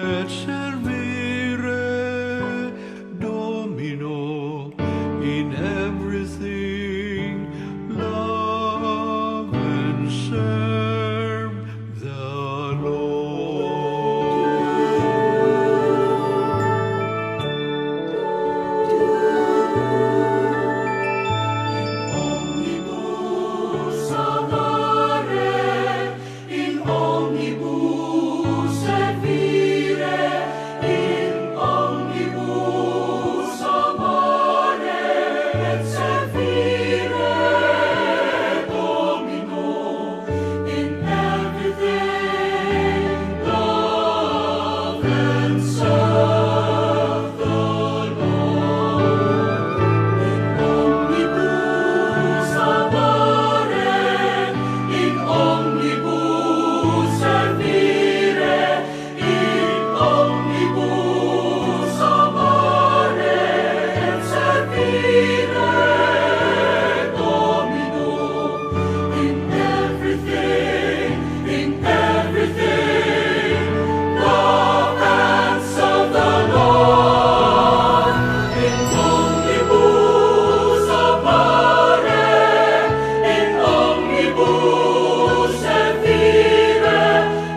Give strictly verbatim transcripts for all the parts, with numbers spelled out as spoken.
et servire Domino, in everything love and serve the Lord. In omnibus amare, in omnibus servire, in omnibus amare et servire Domino, in everything love and serve the Lord. In omnibus amare, in omnibus servire, in omnibus amare et servire Domino, in everything, in everything love and serve the Lord. In omnibus amare, in omnibus servire,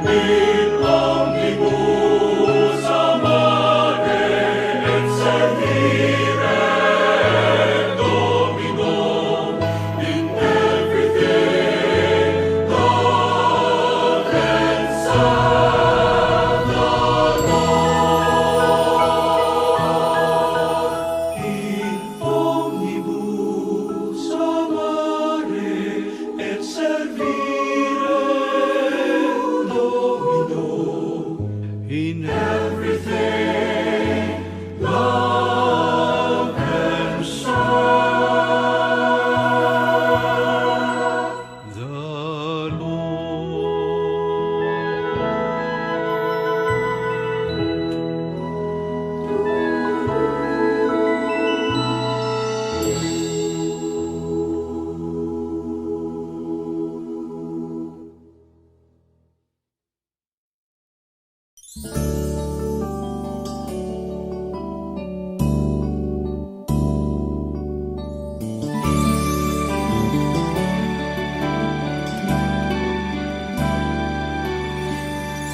in omnibus amare et servire Domino, in everything love and serve the Lord. In omnibus amare et servire Domino, in everything love and serve the Lord.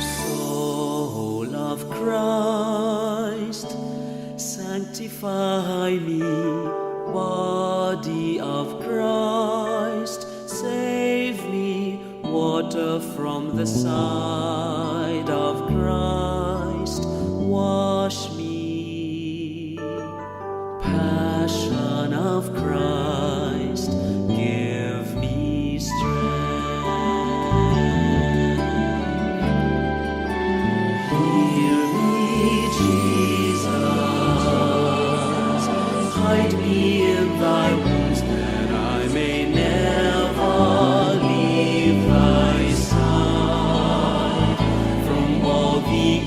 Soul of Christ, sanctify me. Body of Christ, save me. Water from the side of Christ, wash me. Passion of Christ, give me strength. Heal me, Jesus. Hide me in thy wounds, that I may never leave thy side. From all the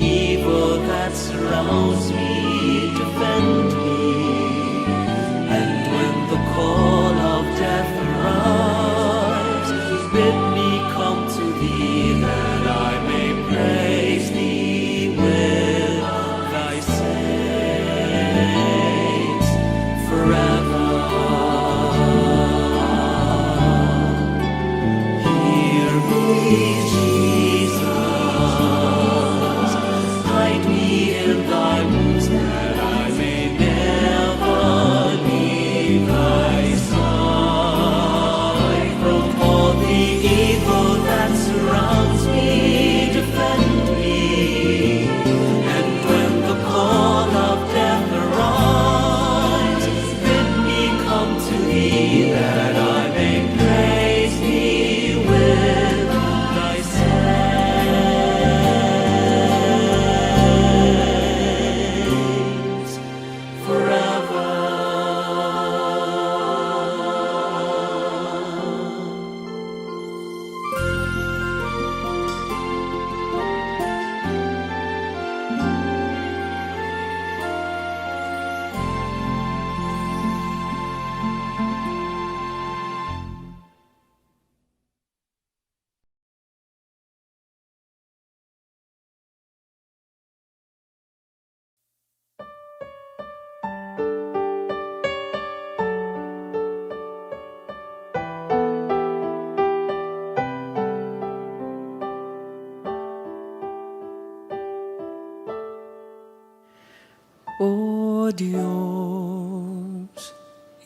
O Dios,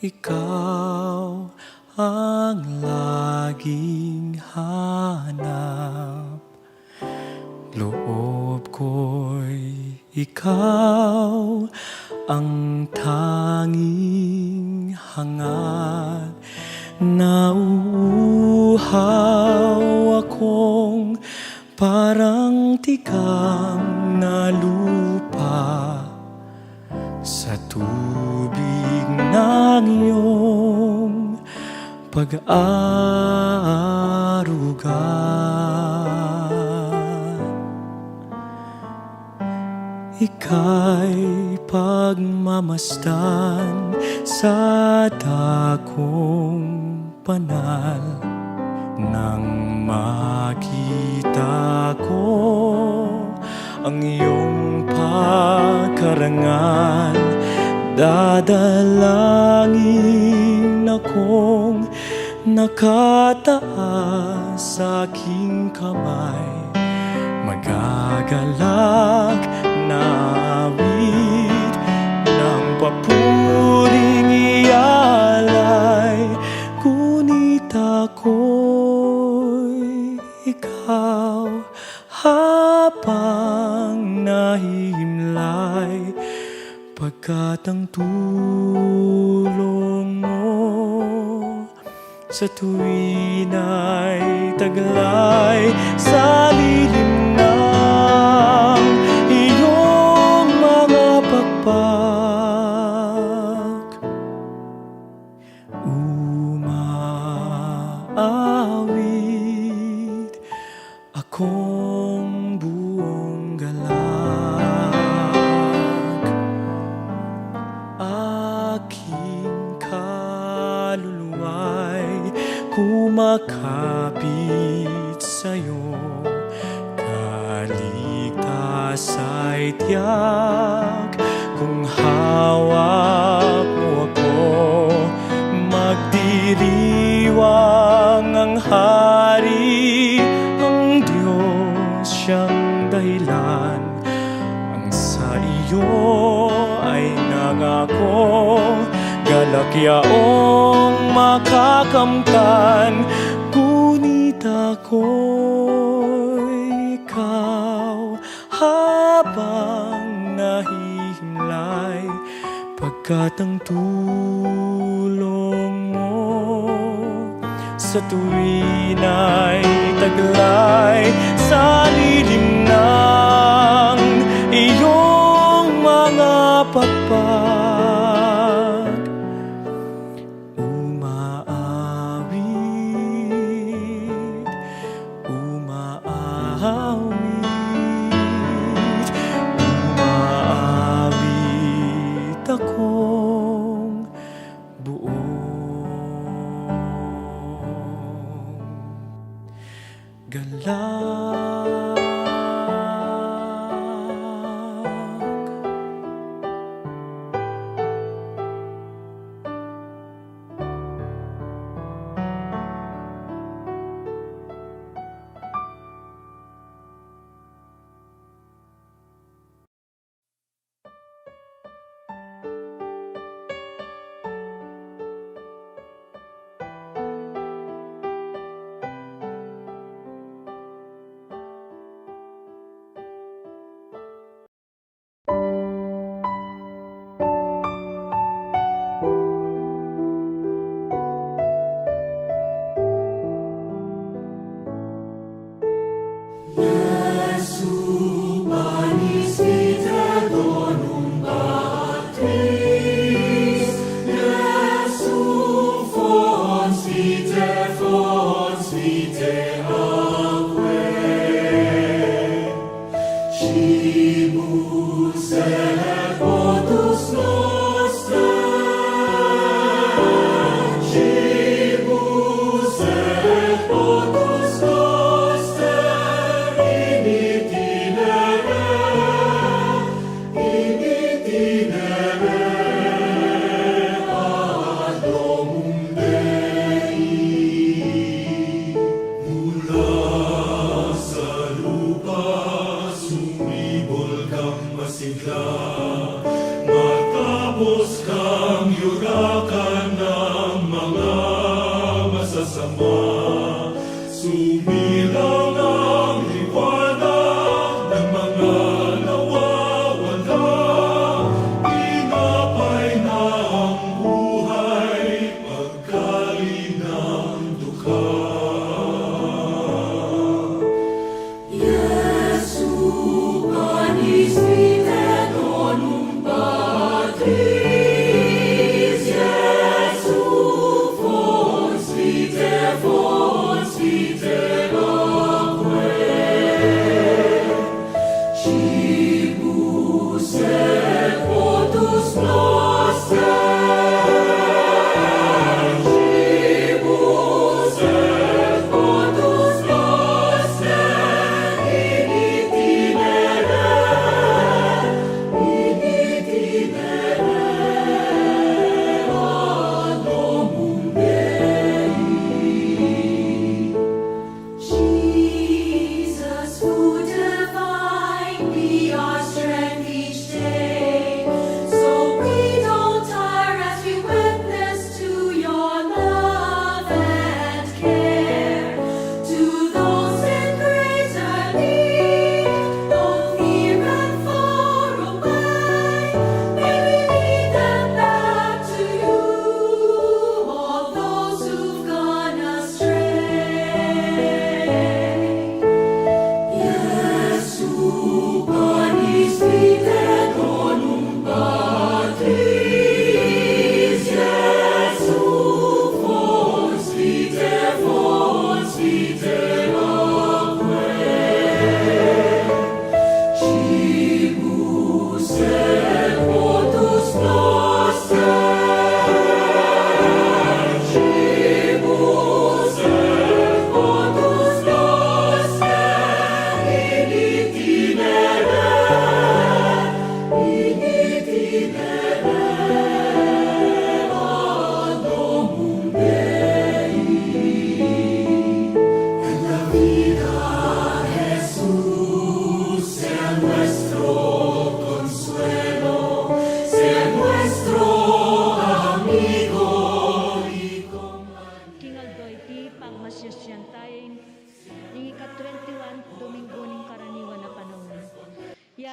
ikaw ang laging hanap loob ko'y ikaw ang tanging hangat. Nauuhaw akong parang tikang na lupa sa tubig ng iyong pag-aaruga. Ika'y pagmamasdan sa dakong panal. Nang makita ko ang iyong pagkarangal, dadalangin akong nakataas sa aking kamay, magagalak na awit ng papuring ialay. Ngunit ako'y ikaw habang nahihimlay, pagkat ang tulong mo sa tuwin ay taglay sa lilim ng iyong mga pakpak. Umaawit akong buong galak, aking kaluluwa'y kumakapit sa'yo. Kaligtas ay tiyak kung hawak mo ako. Magdiriwang ang Hari, ang Diyos siyang dahilan. Ang sa iyo ay nangako, galak yaong makakamtan. Ngunit ako'y ikaw habang nahihimlay, pagkat ang tulong mo sa tuwin ay taglay sa lilim ng iyong mga pakpak. Umaawit, umaawit, umaawit akong buong galak.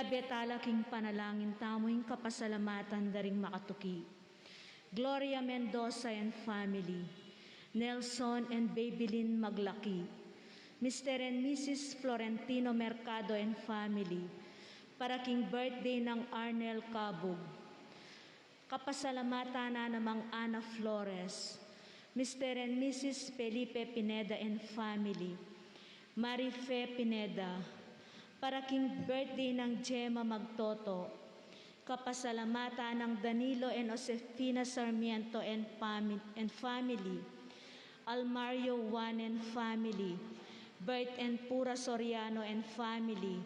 Betala king panalangin tamu ing kapasalamatan da ring makatuki. Gloria Mendoza and family, Nelson and Babylin Maglaki, Mister and Missus Florentino Mercado and family, para king birthday nang Arnel Cabug. Kapasalamatan na namang Ana Flores, Mister and Missus Felipe Pineda and family, Marife Pineda, para king birthday nang Gemma Magtoto. Kapasalamatan nang Danilo and Josefina Sarmiento and fami-, and family, Almario Juan and family, Bert and Pura Soriano and family,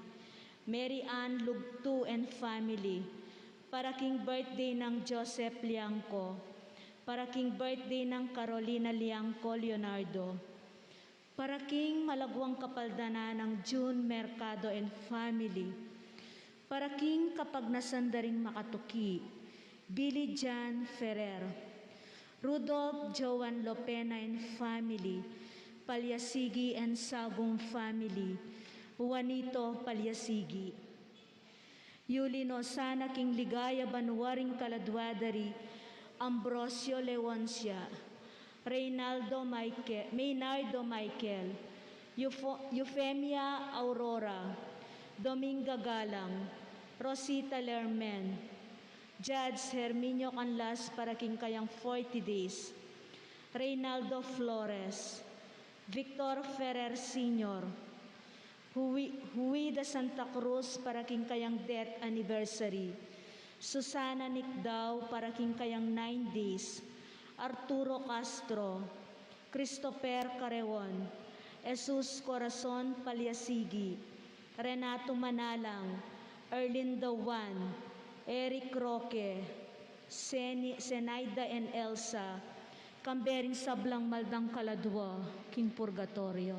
Mary Ann Lugtu and family, para king birthday nang Joseph Liangco, para king birthday nang Carolina Liangco Leonardo, para king malagwang kapaldanan nang June Mercado and family, para king kapagnasan da ring makatuki, Billy John Ferrer, Rudolph Joan Lopena and family, Palyasigi and Sagum family, Juanito Palyasigi. Yuli no sana king ligaya banua ring kaladua da ri Ambrosio Leoncia, Reynaldo Michael, Maynardo Michael, Eufo-, Eufemia Aurora, Dominga Galang, Rosita Lermen, Judge Herminio Canlas para king kayang forty days, Reynaldo Flores, Victor Ferrer Senior, Hui-, Huida Santa Cruz para king kayang death anniversary, Susana Nicdao para king kayang nine days, Arturo Castro, Christopher Careon, Jesus Corazon Palyasigi, Renato Manalang, Erlinda Juan, Eric Roque, Seni-, Zenaida and Elsa, kambe ring sablang mal dang kaladua king purgatorio.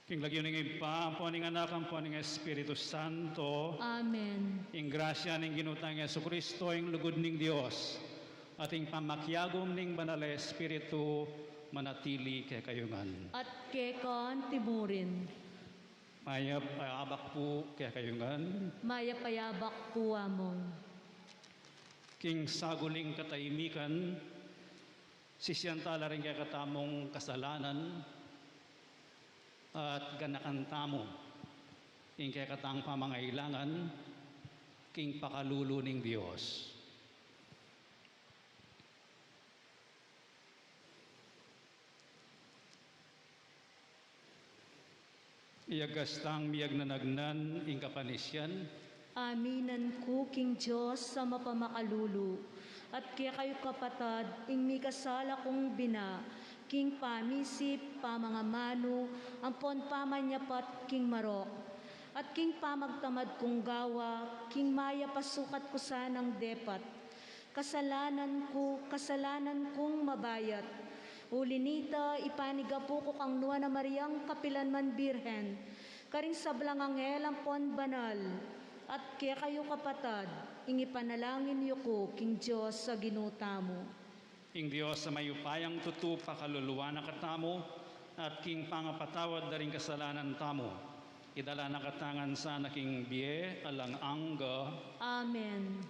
King lagyu ning Ibpa, ampo ning Anak, ampo ning Espiritu Santo. Amen. Ing grasya ning Ginu tang Jesucristo, ing lugud ning Dios, at ing pamakiagum ning Banal a Espiritu, manatili kekayu ngan. At keka antimurin. Mayap a abak pu kekayu ngan. Mayap a abak pu, Among. King saguling katahimikan, sisian tala ring kekatamung kasalanan, at ganakan tamu ing kekatang pamangailangan king pakalulu ning Dios. Iyagas tang miyagnanagnan ing kapanisian. Aminan ku king Dios a mapamakalulu, at kekayu kapatad, ing mikasala kung bina, king pamisip, pamangamanu, ampon pamanyapat king marok, at king pamagtamad kung gawa, king mayap a sukat ku sanang depat. Kasalanan ku, kasalanan kung mabayat. Uli nita, ipanigapu ku kang Nuan a Mariang kapilan man Birhen, karing sablang anghel ampon banal, at kekayu kapatad, ing ipanalangin yu ku king Dios a Ginu tamu. Ing Dios a mayupayang tutu pakaluluan na katamu, at king pangapatawad da ring kasalanan tamu, idala na katamu ngan sana king bie alang angga. Amen.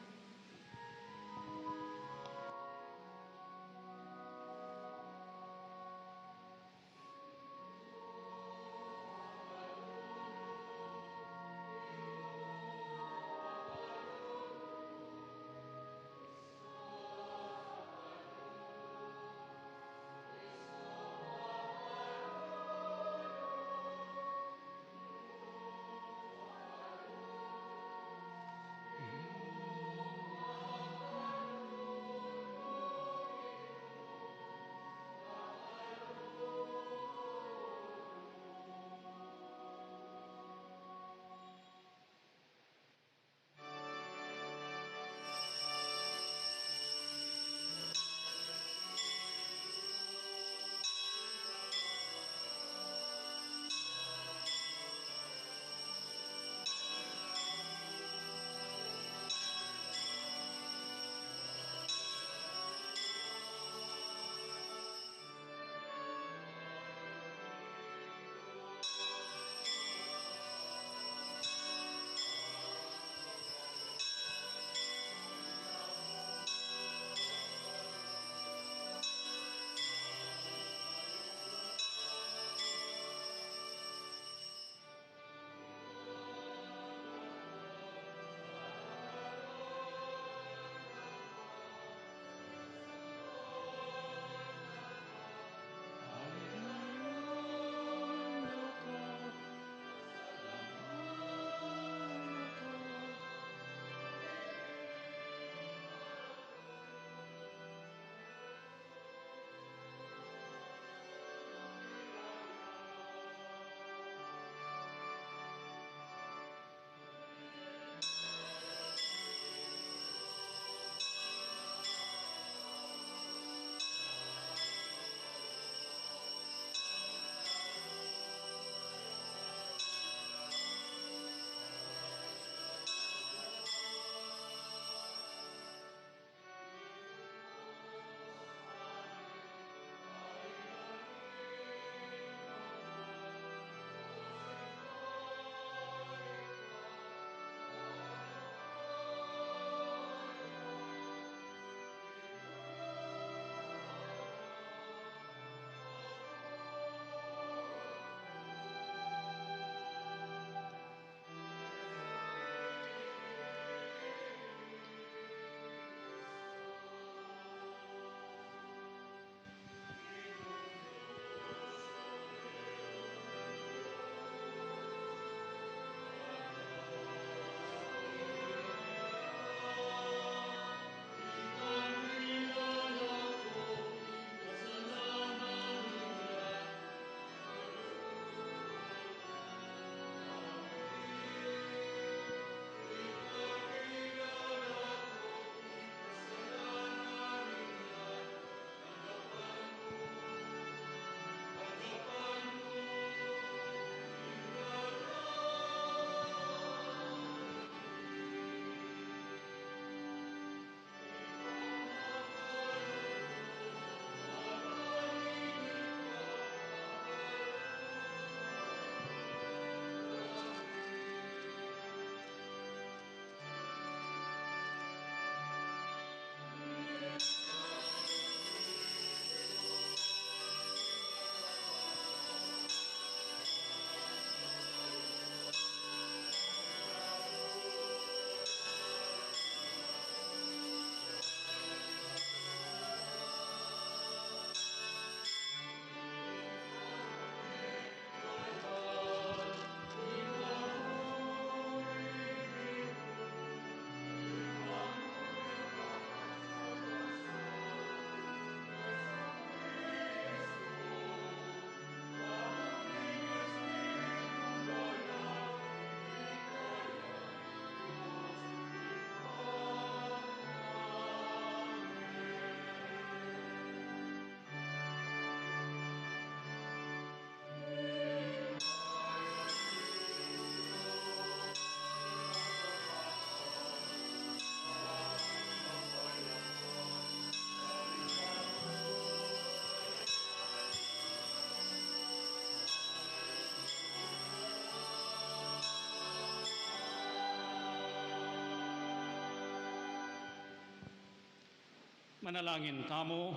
Manalangin tamu.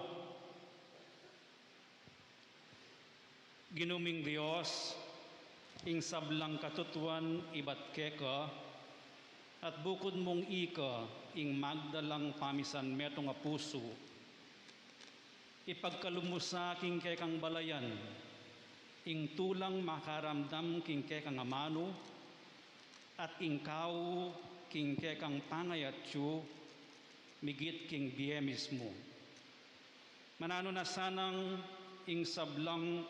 Ginu ming Dios, ing sablang katutuan ibat keka, at bukud mung ika ing magdalang pamisan metung a pusu. Ipagkalub mu sa king kekang balayan ing tulang makaramdam king kekang amanu, at ing kau king kekang pangayatsu, migit king bie mismu. Mananu na sanang ing sablang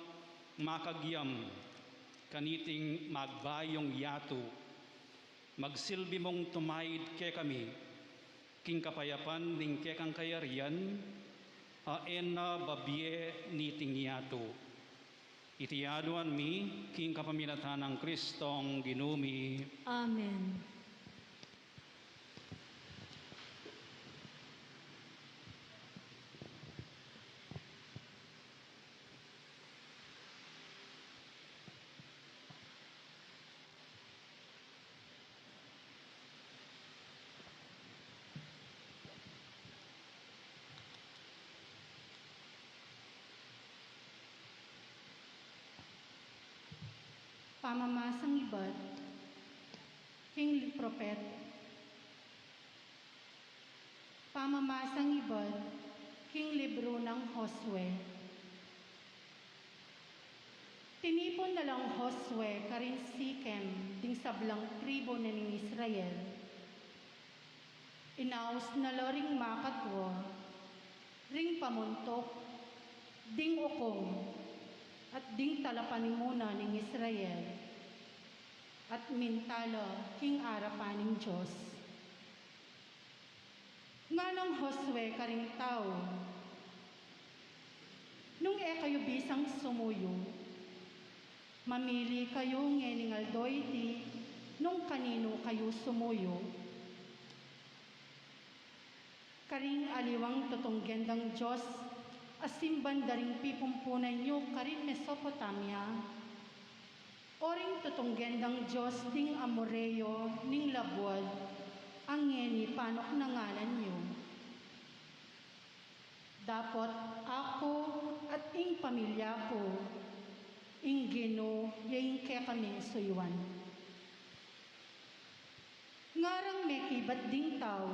makagyam kaniting magbayung yatu, magsilbi mung tumaid kekami king kapayapan ning kekang kayarian, a e na babie niting yatu. Iti aduan mi king kapamilatan nang Kristong Ginu mi. Amen. Pamamasang ibat king li-, propet-, pamamasang ibat king libru nang Josue. Tinipun na lang Josue karin Sichem ding sablang tribu na ning Israel. Inaus na la ring makatua, ring pamuntuk, ding ukung, at ding talapanimuna ning Israel, at minta la king arapan ning Dios. Nganang Josue karing tau, "Nung e kayu bisang sumuyu, mamili kayu ngening aldo iti nung kaninu kayu sumuyu. Karing aliwang tutunggen dang dios a simban da ring pipumpunan yu karin Mesopotamia, o ring tutunggen dang dios ding Amoreo ning labuad a ngeni panuk na nganan yu? Dapot aku at ing pamilya ku, ing Ginu ya ing kekaming suyuan." Ngarang mekibat ding tau,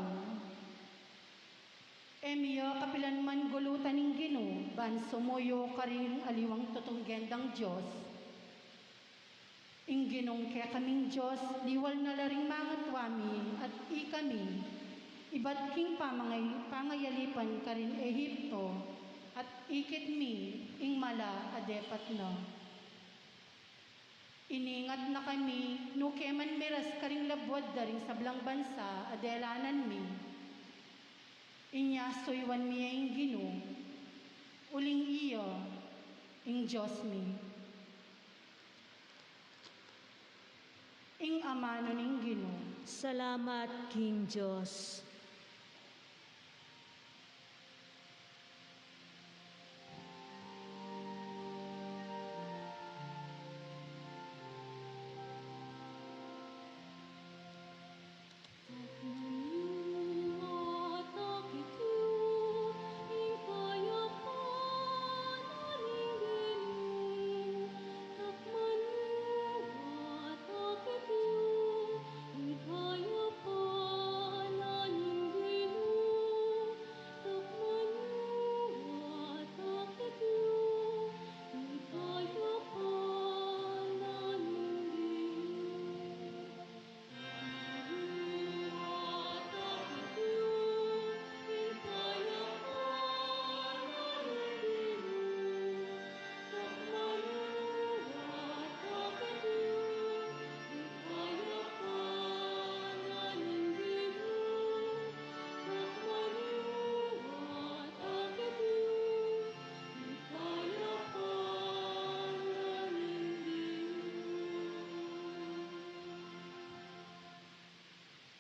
"E mi ya kapilan man gulutan ning Ginu ban sumuyu karing aliwang tutunggen dang dios. Ing Ginung kekaming Dios liwal na la ring mangatua mi at ikami ibat king pamangay-, pangayalipan karin Egipto, at ikit mi ing mala a depat na. Iningat na kami nuke man miras karing labuad da ring sablang bansa a delanan mi. Inya suyuan mi ya ing Ginu, uling iya ing Dios mi." Ing amanu ning Ginu. Salamat king Dios.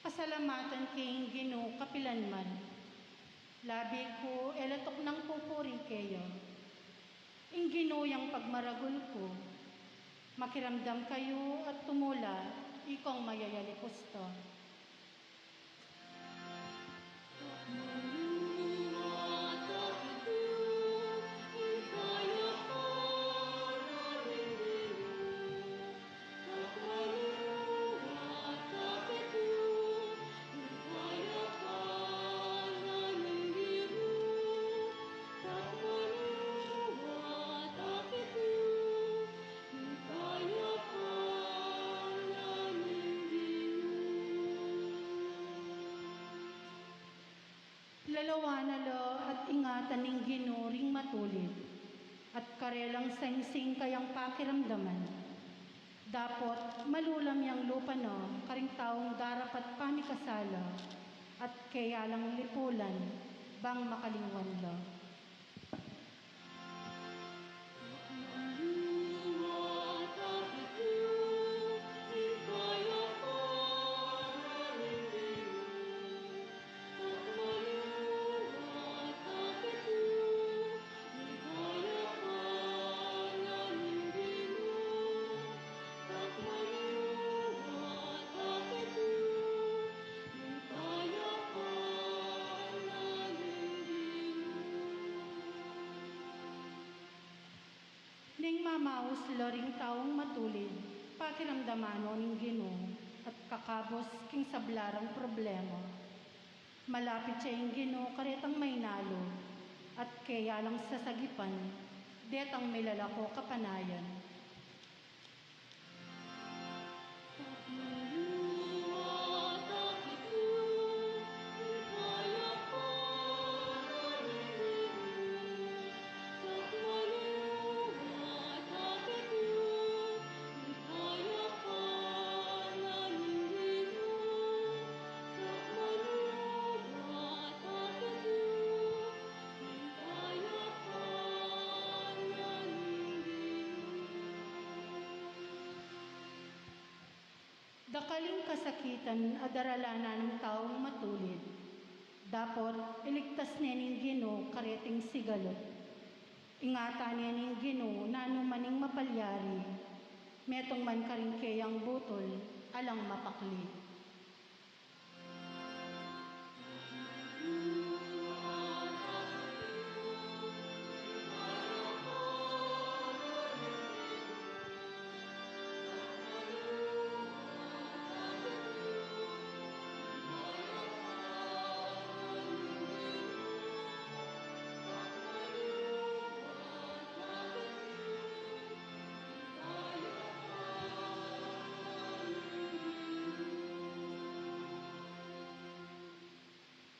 Pasalamatan ke ing Ginu kapilan man. Labi ku e la tuknang pupuri keya. Ing Ginu yang pagmaragul ku. Makiramdam kayu at tumula, ikong mayayalipusta. ing Ginu ring matulid, at karelang singsing kayang pakiramdaman. Dapot malulam yang lupa na karing taung darapat pamikasala, at keya lang lipulan bang makalingwan la. Ning mamaus la ring taung matulid, pakiramdaman no ning Ginu, at kakabus king sabla rang problema. Malapit ya ing Ginu karetang mainalu, at keya lang sasagipan detang milalako kapanayan. Dakal ing kasakitan a daralanan ning taung matulid, dapot iligtas ne ning Ginu kareting sigalut. Ingatan ne ning Ginu nanu man ing mapalyari, metung man karing keyang butul, alang mapakli.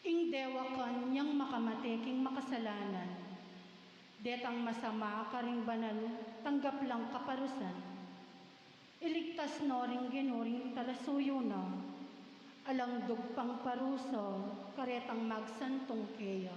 Ing dewakan yang makamate king makasalanan, detang masama karing banal tanggap lang kaparusan. Iligtas no ring Ginu ring talasuyu na, alang dugpang parusa karetang magsantung keya.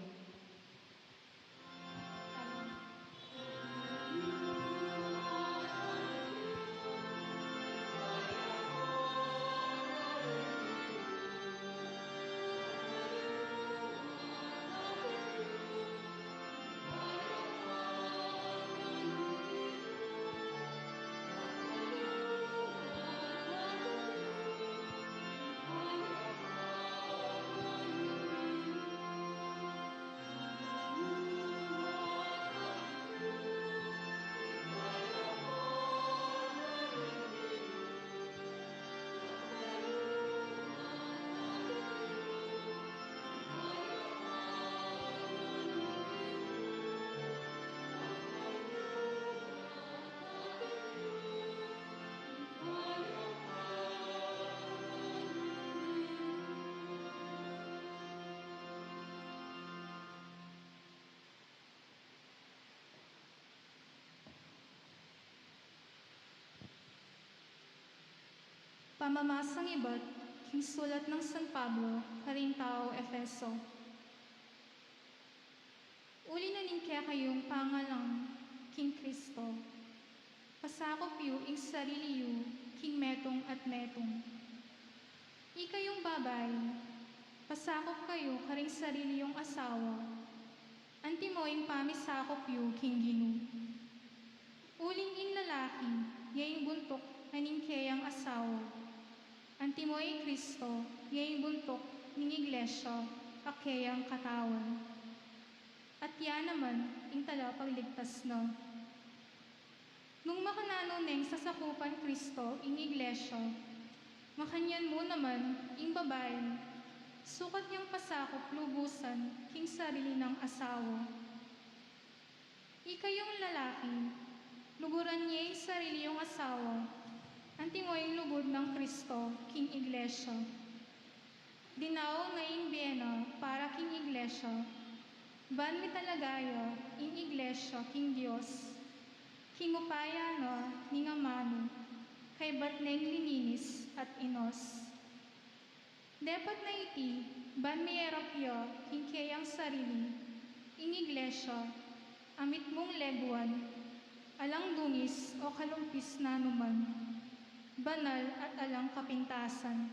Pamamasang ibat king sulat nang San Pablo karing taga Efeso. Uli na ning kekayung pangalang king Kristo, pasakup yu ing sarili yu king metung at metung. Ikayung babai, pasakup kayu karing sarili yung asawa, antimo ing pamisakup yu king Ginu. Uling ing lalaki ya ing buntuk na ning keyang asawa, antimo i Kristo ya ing buntuk ning iglesia, a keyang katawan. At ya naman ing talapagligtas na. Nung makananu neng sasakupan Kristo ing iglesia, makanyan mu naman ing babai, sukat yang pasakup lubusan king sarili nang asawa. Ikayung lalaki, luguran ye ing sarili yung asawa, antimo ing lugud nang Kristo king iglesia. Dinaun na ing bie na para king iglesia, Ban mitalaga ya ing Iglesia king Dios, king upaya na ning amanu, kaybat neng lininis at inos. Depat na iti, ban miyarap ya king keyang sarili ing Iglesia, a mitmung leguan, alang dungis o kalumpis na numan, banal at alang kapintasan.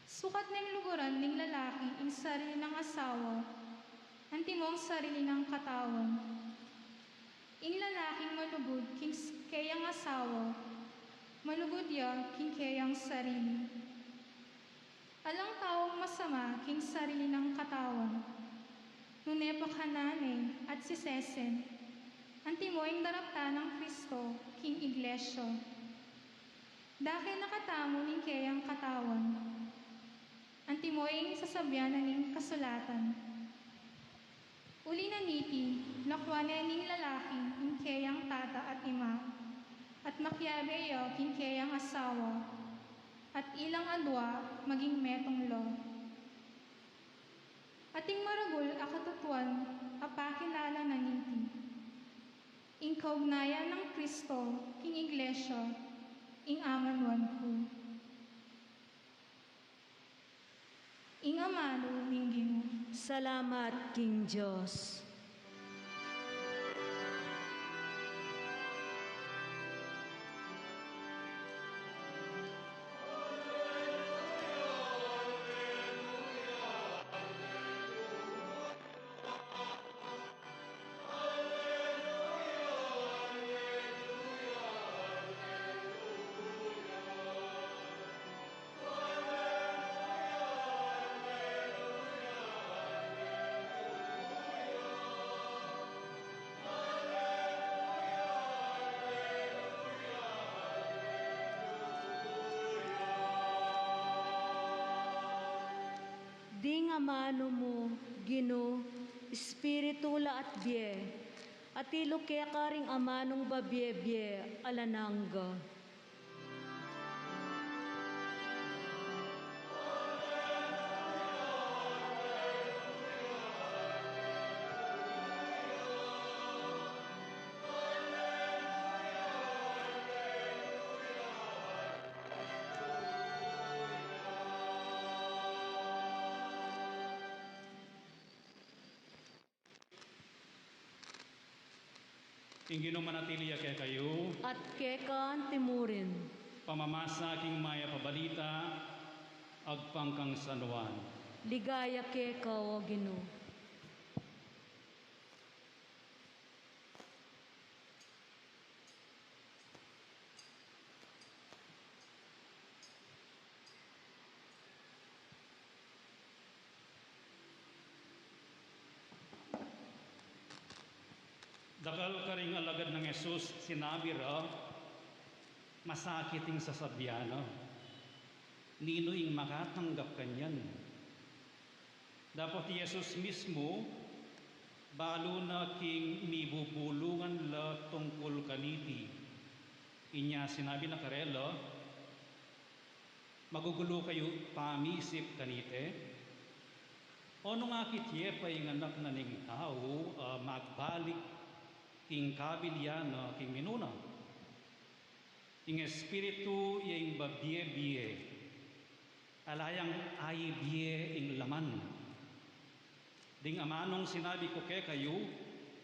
Sukat neng luguran ning lalaki ing sarili nang asawa, antimong sarili nang katawan. Ing lalaking malugud king s-, keyang asawa, malugud ya king keyang sarili. Alang taung masama king sarili nang katawan, nune pakanan ne at sisesen, antimo ing daraptan nang Kristo king Iglesia. Dake na katamu ning keyang katawan, antimo ing sasabian na ning kasulatan. Uli na niti, lakwan ne ning lalaki ing keyang tata at ima, at makiabe ya king keyang asawa, at ilang adua maging metung la. Ating maragul a katutuan a pakilala na niti, ing kaugnayan nang Kristo king Iglesia, ing amanuan ku. Ing amanu ning Ginu. Salamat king Dios. Ding amanu mu, Ginu, Espiritu la at bie, atilu keka ring amanung babie-bie alang angga. Ing Ginu manatili ya kekayu. At keka antimurin. Pamamasa king Mayap a Balita agpang kang San Juan. Ligaya keka, o Ginu. Dakal karing alagad nang Jesus sinabi ra, masakit ing sasabian na. Ninu ing makatanggap kanyan? Dapot i Jesus mismu, balu na king mibubulungan la tungkul kaniti. Inya sinabi na karela, magugulu kayu pamisip kaniti? O nung akit ye pa ing Anak na ning Tau, a, magbalik king kabilian na king minuna? Ing Espiritu ya ing babie-bie, ala yang aibie ing laman. Ding amanung sinabi ku kekayu,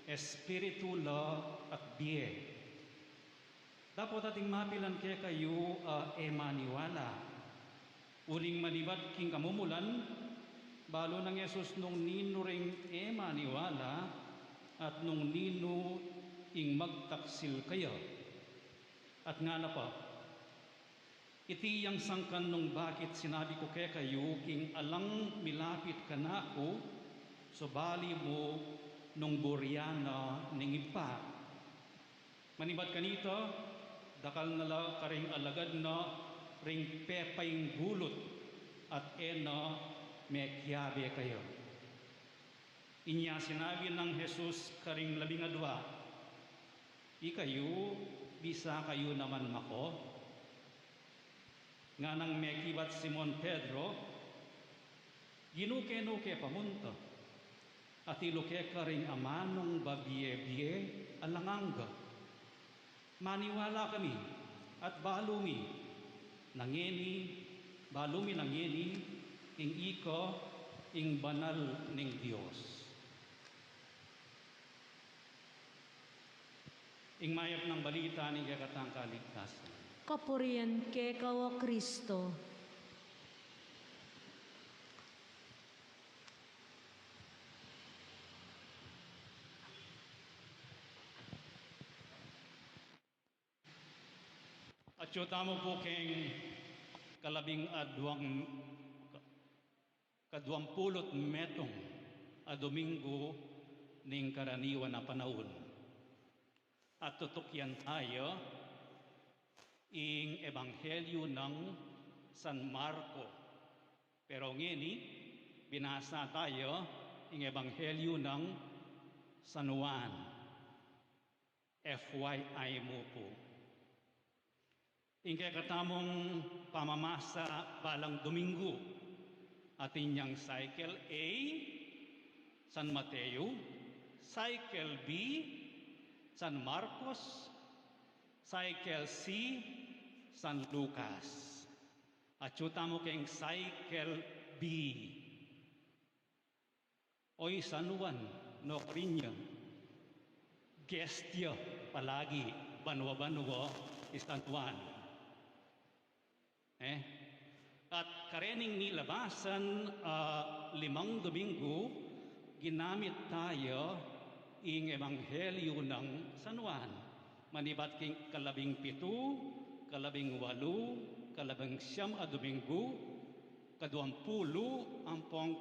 Espiritu la at bie. Dapot ating mapilan kekayu a e maniwala. Uling manibat king kamumulan, balu nang Jesus nung ninu ring e maniwala, at nung ninu ing magtaksil kaya. At ngana pa, iti yang sangkan nung bakit sinabi ku kekayu king alang milapit kanaku, subali mu nung burian na ning Ibpa. Manibat kanita, dakal na la karing alagad na ring pepainggulut at e na mekiabe kaya. Inya sinabi nang Jesus karing labing adua, ikayu, bisa kayu naman mako? Nganang mekibat Simon Pedro, Ginu, kenu ke pamunta? Atilu keka ring amanung babie-bie alang angga. Maniwala kami, at balu mi, na ngeni, balu mi na ngeni, ing ika, ing banal ning Dios. Ing mayap nang balita ning kekatang kaligtasan. Kapurian keka, o Kristo. Atyu tamu pu keng kalabing aduang, kaduang pulu't metung a Domingo ning karaniwan a panaun. At tutukyan tayu ing Ebanghelyo nang San Marco. Pero ngeni, binasa tayu ing Ebanghelyo nang San Juan. F Y I mu pu. Ing kekatamung pamamasa balang Domingo, atin yang cycle A, San Mateo, cycle B, San Marcos, cycle C, San Lucas. Atyu tamu keng cycle B. Oy San Juan, no karin ya, guest ya palagi banua-banua i San Juan. Eh? At karening nilabasan a limang Domingo, ginamit tayu ing Ebanghelyo nang San Juan. Manibat king kalabing pitu, kalabing walu, kalabing siyam a Domingo, kaduang pulu, ampong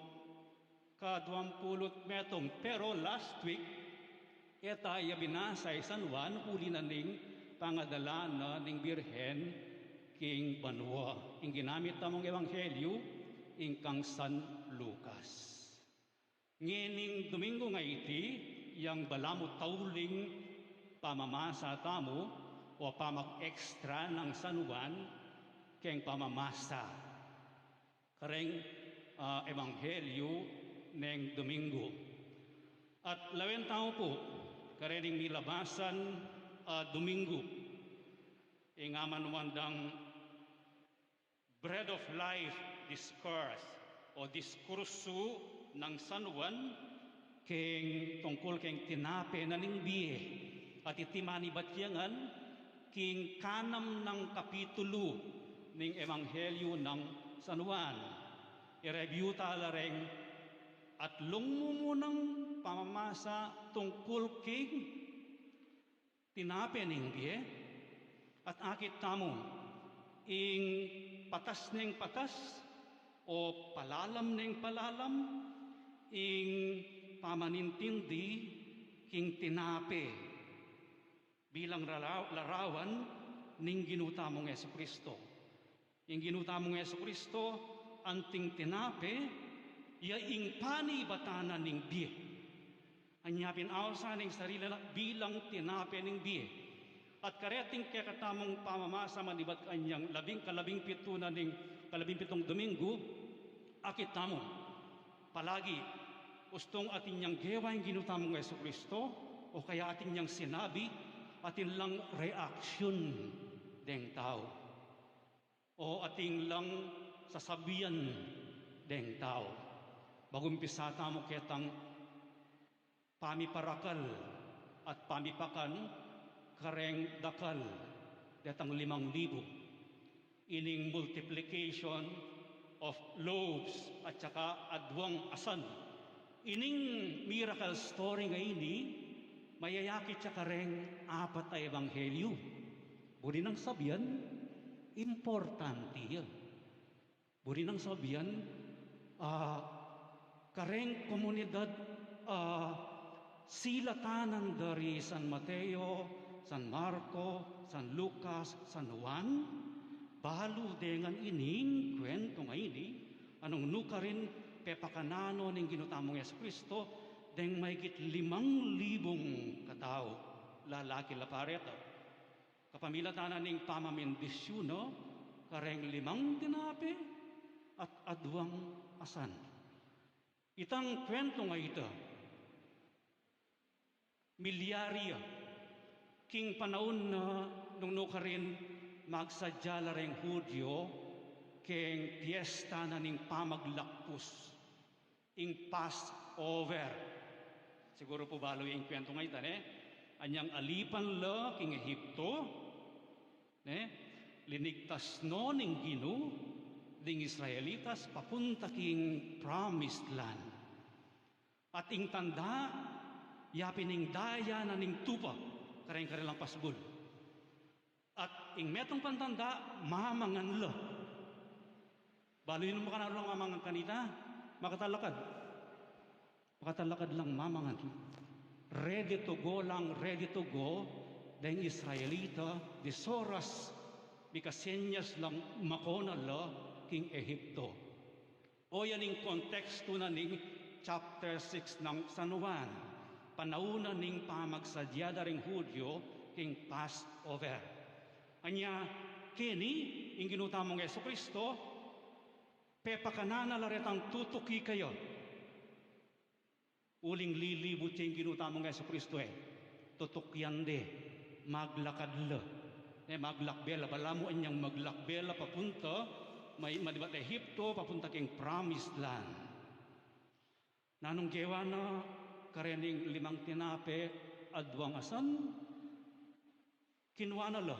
kaduang pulu't metung. Pero last week, e tayu binasa i San Juan uli na ning pangadala na ning Birhen king banua. Ing ginamit tamung ebanghelyo, ing kang San Lucas. Ngening Domingo nga iti, yang balamu tauling pamamasa tamu o pamag-extra nang San Juan keng pamamasa kareng, ah, ebanghelyo neng Domingo. At lawen tamu pu, karening nilabasan a Domingo, ing amanuan dang Bread of Life Discourse o diskursu nang San Juan, keng tungkul keng tinape na ning bie. At iti manibat ya ngan king kanam nang kapitulu ning Ebanghelyo nang San Juan. I-review ta la reng atlung mumunang pamamasa tungkul king tinape ning bie, at akit tamu ing patas neng patas o palalam neng palalam ing pamanintindi king tinape bilang laraw-, larawan ning Ginu tamung Jesucristo. Ing Ginu tamung Jesucristo, anting tinape, ya ing panibatan na ning bie. Anya pin ausan ing sarili na bilang tinape ning bie. At kareting kekatamung pamamasa manibat kanyang labing, kalabing pitu na ning, kalabing pitung Domingo, akit tamu. Palagi, ustung atin yang gewa ing Ginu tamung Jesucristo, o kaya atin yang sinabi, atin lang reaksyon deng tau. O atin lang sasabian deng tau. Bagu umpisa tamu ketang pamiparakal at pamipakan kareng dakal detang limang libu. Ining multiplication of loaves at saka aduang asan. Ining miracle story nga ini, mayayakit ya kareng apat a ebanghelyo. Buri nang sabian, importante ya. Buri nang sabian, ah, kareng komunidad, ah, silatan na dari San Mateo, San Marco, San Lucas, San Juan, balu de ngan ining kuwentu nga ini, a nung nukarin pepakanan no ning Ginu tamung Jesucristo deng mayigit limang libung katau, lalaki la pareta. Kapamilatan na ning pamamendisyon na kareng limang tinape at aduang asan. Itang kuwentu nga ita, Milyari ya king panaun na nung nukarin magsadya la reng Hudyo keng piesta na ning pamaglakpus, ing Passover. Siguru pu balu ing kwentu ngeni, ne? Anyang alipan la king Ehipto, ne? Linigtas no ning Ginu ding Israelitas papunta king Promised Land. At ing tanda, ya pin ing daya na ning tupa kareng karelang pasbul. At ing metung pang tanda, mamangan la. Balu yu nung makananu lang mamangan kanita, makatalakad. Makatalakad lang mamangan. Ready to go lang, ready to go deng Israelita, di soras mikasenyas lang makona la king Ehipto. O yan ing kontekstu na ning chapter six nang San Juan, panaun na ning pamagsadya da ring Hudyo king Passover. Anya, keni, ing Ginu tamung Jesucristo, pepakanan na la retang tutuki kaya. Uling lilibut ya ing Ginu tamung Jesucristo, e. Tutukyan de, maglakad la. E, maglakbe la, balamu anyang maglakbe la papunta, may, manibat Ehipto, papunta king Promised Land. Nanung gewa na karening limang tinape, adwang asan? Kinua na la.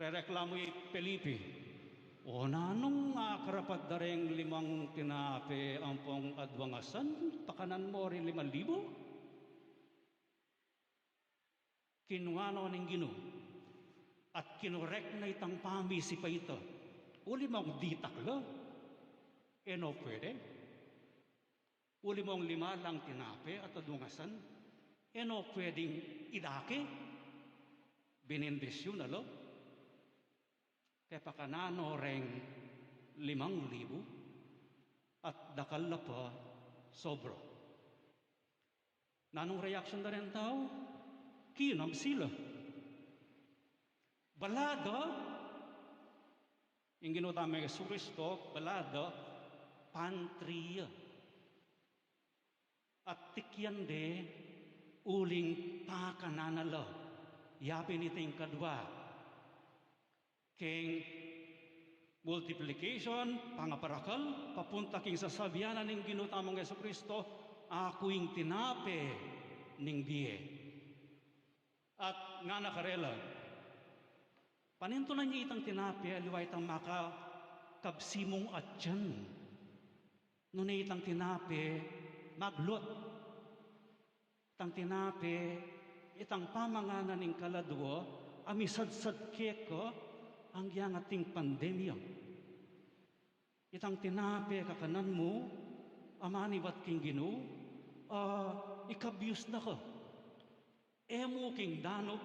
Rereklamu i Felipe, "O nanung akarapat da reng limang tinape ampong adwang asan, pakanan mo ring limang libu?" Kinua no ning Ginu, at kinorek na itang pamisi pa ita. Uli mong ditak la, e no pwede. Uli mong lima lang tinape at adwang asan, e no pwedeng idake. Binendisyon na la. Pepakanan no reng limang libu at dakal la pa sobra. Nanung reaksyon da reng tau? Kinabsi la. Bala da, ing Ginu tamung Jesucristo, bala da, pantry ya. At tikyan de, uling pakanan na la. Ya pin iti ing kadwa. Keng multiplication, pangaparakal, papunta king sasabian na ning Ginu tamung Jesucristo, "Aku ing tinape ning bie." At ngana karela, "Panintunan ye itang tinape, aliwa itang makakabsi mung atian. Nune itang tinape, maglut. Itang tinape, itang pamangan na ning kaladua, a misadsad keka, agyang ating pandemya. Itang tinape kakanan mu, a manibat king Ginu, a ikabius na ka. E mu king danup,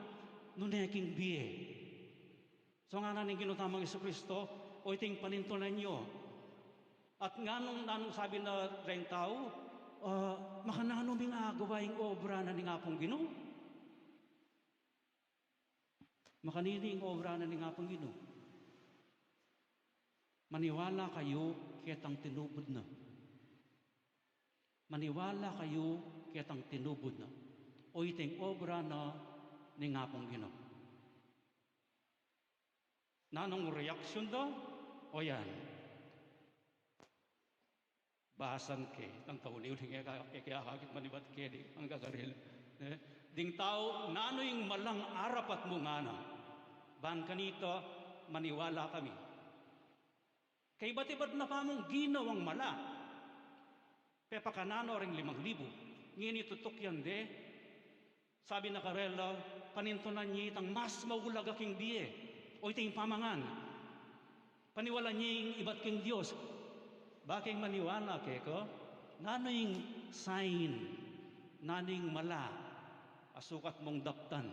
nune king bie." So ngana ning Ginu tamung Jesucristo, "O iting panintunan yu." At nganung, nanung sabi na reng tau, "Ah, makananu ming agawa ing obra na ning Apung Ginu?" Makanini ing obra na ning Apung Ginu? Maniwala kayu ketang tinubud na. Maniwala kayu ketang tinubud na. O iting obra na ning Apung Ginu. Nanung reaksyon da? O yan. Basan ke, nang tauli-uli nge ka, ke, ke, akit manibat ke di, ang kakaril. Eh, ding tau, nanu ing malang arapat mu ngana? Ban kanita, maniwala kami. Kaibat-ibat na pamung ginawang mala. Pepakanan no ring limang libu. Ngeni tutukyan de, sabi na karela, panintunan ye itang mas maulaga king bie, o iting pamangan. Paniwalan ye ing ibat king Dios. Bakeng maniwala keka, nanu ing sign, nanu ing mala a sukat mung daptan?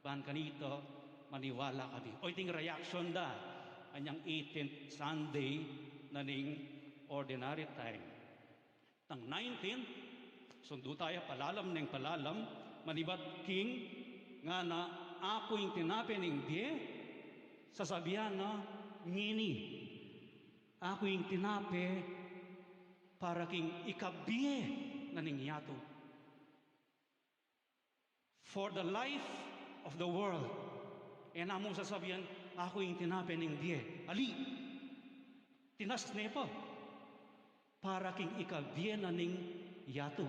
Ban kanita, maniwala kami. O iting reaksyon da, anyang eighteenth Sunday na ning ordinary time. Tang nineteen, sundu taya palalam neng palalam, manibat king ngana, "Aku ing tinape ning bie," sasabian na ngeni, "Aku ing tinape para king ikabie na ning yatu." For the life of the world. E na mu sasabian, "Aku ing tinape ning bie." Ali, tinas ne pa para king ikabie na ning yatu.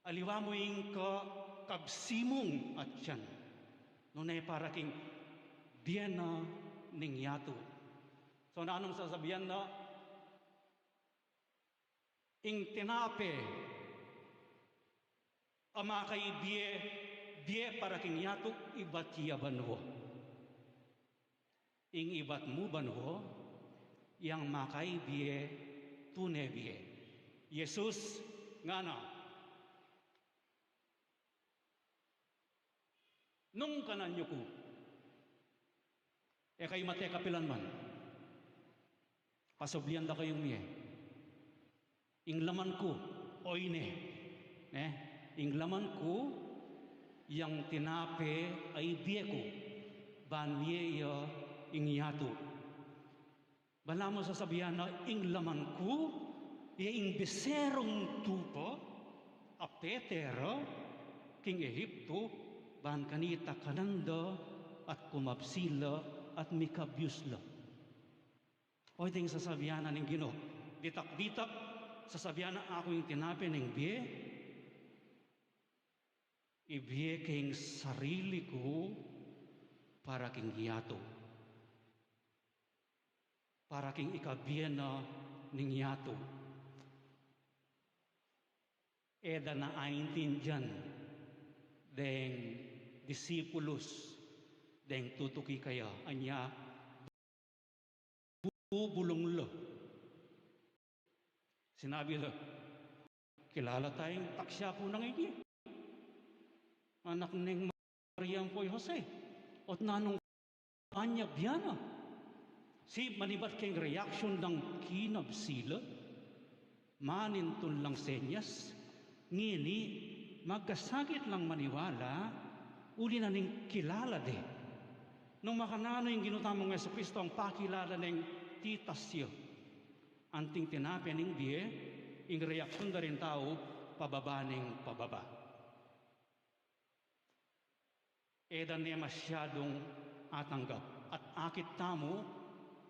Aliwa mu ing ka-, kabsi mung atian, nune para king bie na ning yatu. So, nanung sasabian na, ing tinape a makaibie bie para king yatu, ibat ya banua. Ing ibat mu banua, yang makaibie tune bie. Jesus ngana, "Nung kanan yu ku, e kayu mate kapilan man. Pasublian da kayung mie. Ing laman ku, oyni, ne? Ing laman ku, yang tinape a ibie ku, ban mie ya ing yatu." Balamu sasabian na, "Ing laman ku, ya ing beserung tupa a pete ra king Ehiptu, ban kanita kanan da at kumabsi la at mikabius la." O, iti ing sasabian na ning Ginu. Ditak-ditak, sasabian na, "Aku ing tinape ning bie, ibie ke ing sarili ku para king yatu, para king ikabie na ning yatu." E da na aintindian deng disipulus, deng tutuki kaya, anya bubulung la. Sinabi la, "Kilala ta ing taksi apu nang ini, anak neng Maria ampo i Jose. Ot nanung panyabyan na?" Si manibat keng reaksyon dang kinabsi la, manintun lang senyas, ngeni magkasakit lang maniwala, uli na ning kilala de. Nung makananu ing Ginu tamung Jesucristo, ang pakilala neng titas ya, anting tinape ning bie, ing reaksyon da ring tau, pababa neng pababa. E da ne masyadung atanggap. At akit tamu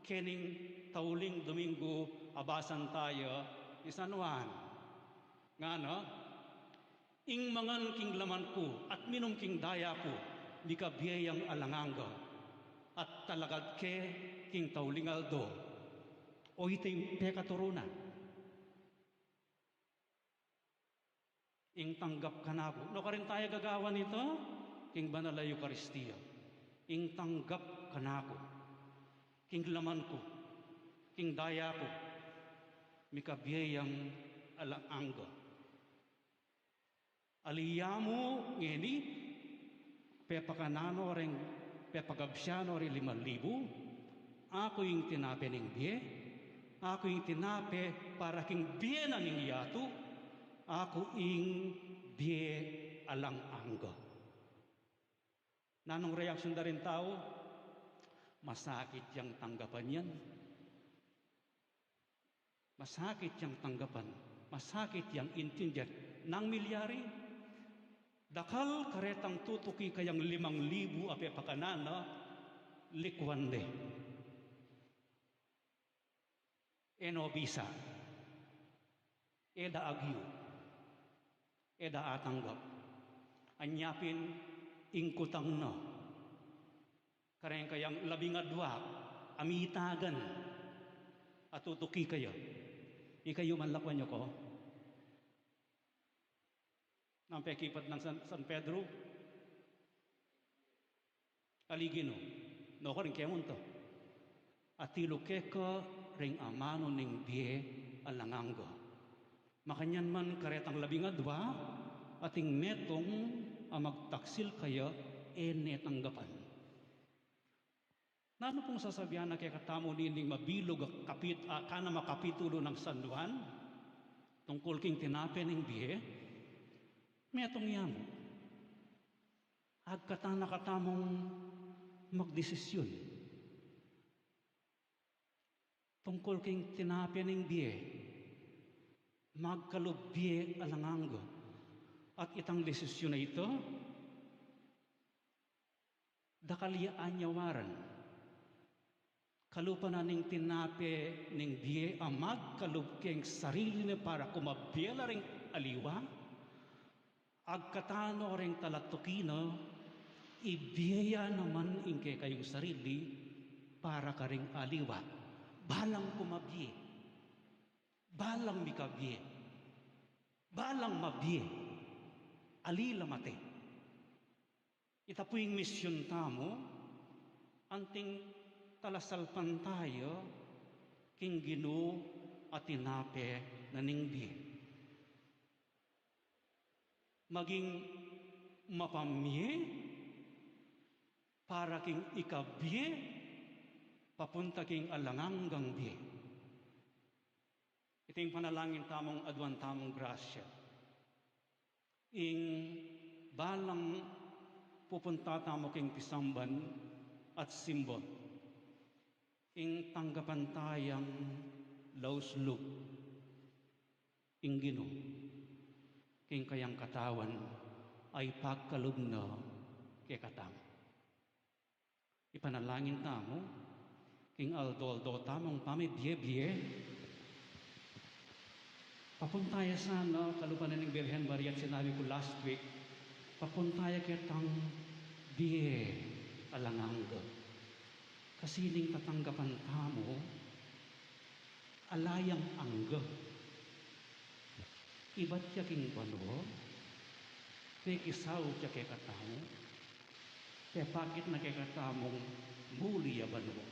kening tauling Domingo a basan taya ning San Juan. Ngana, "Ing mangan king laman ku at minum king daya ku, mikabie yang alang angga, at talagad ke king tauling aldo." O, iti ing pekaturu na. Ing tanggap kanaku. Nukarin taya gagawan ita? King banal a Eukaristia. Ing tanggap kanaku, king laman ku, king daya ku, mikabie yang alang angga. Ali ya mu ngeni, pepakanan no ring, pepagabsian no ring limang libu, "Aku ing tinape ning bie, aku ing tinape para king bie na ning yatu, aku ing bie alang angga." Nanung reaksyon da ring tau? Masakit yang tanggapan yan. Masakit yang tanggapan, masakit yang intindian. Nanu ing milyari? Dakal karetang tutuki kayang limang libu a pepakanan na, likwan de. E no bisa, e da agyu, e da atanggap. Anya pin, ing kutang na kareng kayang labing adwa a mitagan a tutuki kaya. Ikayu man, lakwan yu ko. Nang pekipat nang San, San Pedro, "Ali Ginu, nukarin ke munta? Atilu keka ring amanu ning bie alang angga." Makanyan man, karetang labing adwa, ating metung a magtaksil kaya, e ne tanggapan. Nanu pung sasabian na kekatamu nining mabilug a kapit-, a, kanam a kapitulo nang San Juan, tungkul king tinape ning bie? Metung ya mu. Agkatan na katamung magdesisyun. Tungkul king tinape ning bie, magkalub bie alang angga. At itang desisyun a ita, dakal ya anyawaran. Kalupa na ning tinape ning bie a magkalub keng sarili na para kumabie la ring aliwa, agkatan no ring talatuki na, ibie ya naman ing kekayung sarili para karing aliwa. Balang kumabie, balang mikabie, balang mabie, ali la mate. Ita pu ing misyun tamu, anting talasalpantaya king Ginu a tinape na ning bie. Maging mapamie para king ikabie, papunta king alang anggang bie. Iti ing panalangin tamung aduan tamung grasya. Ing balang pupunta tamu king pisamban at simba, ing tanggapan tayang lauslub ing Ginu king kayang katawan a ipagkalub na kekatamu. Ipanalangin tamu king aldo-aldo tamung pamibie-bie. Papunta ya sana kalupa na ning Birhen Maria at sinabi ku last week, papunta ya ketang bie alang angga. Kasi ning tatanggapan tamu, ala yang angga. Ibat ya king banua, pekisaut ya kekatamu, pepakit na kekatamung muli ya banua.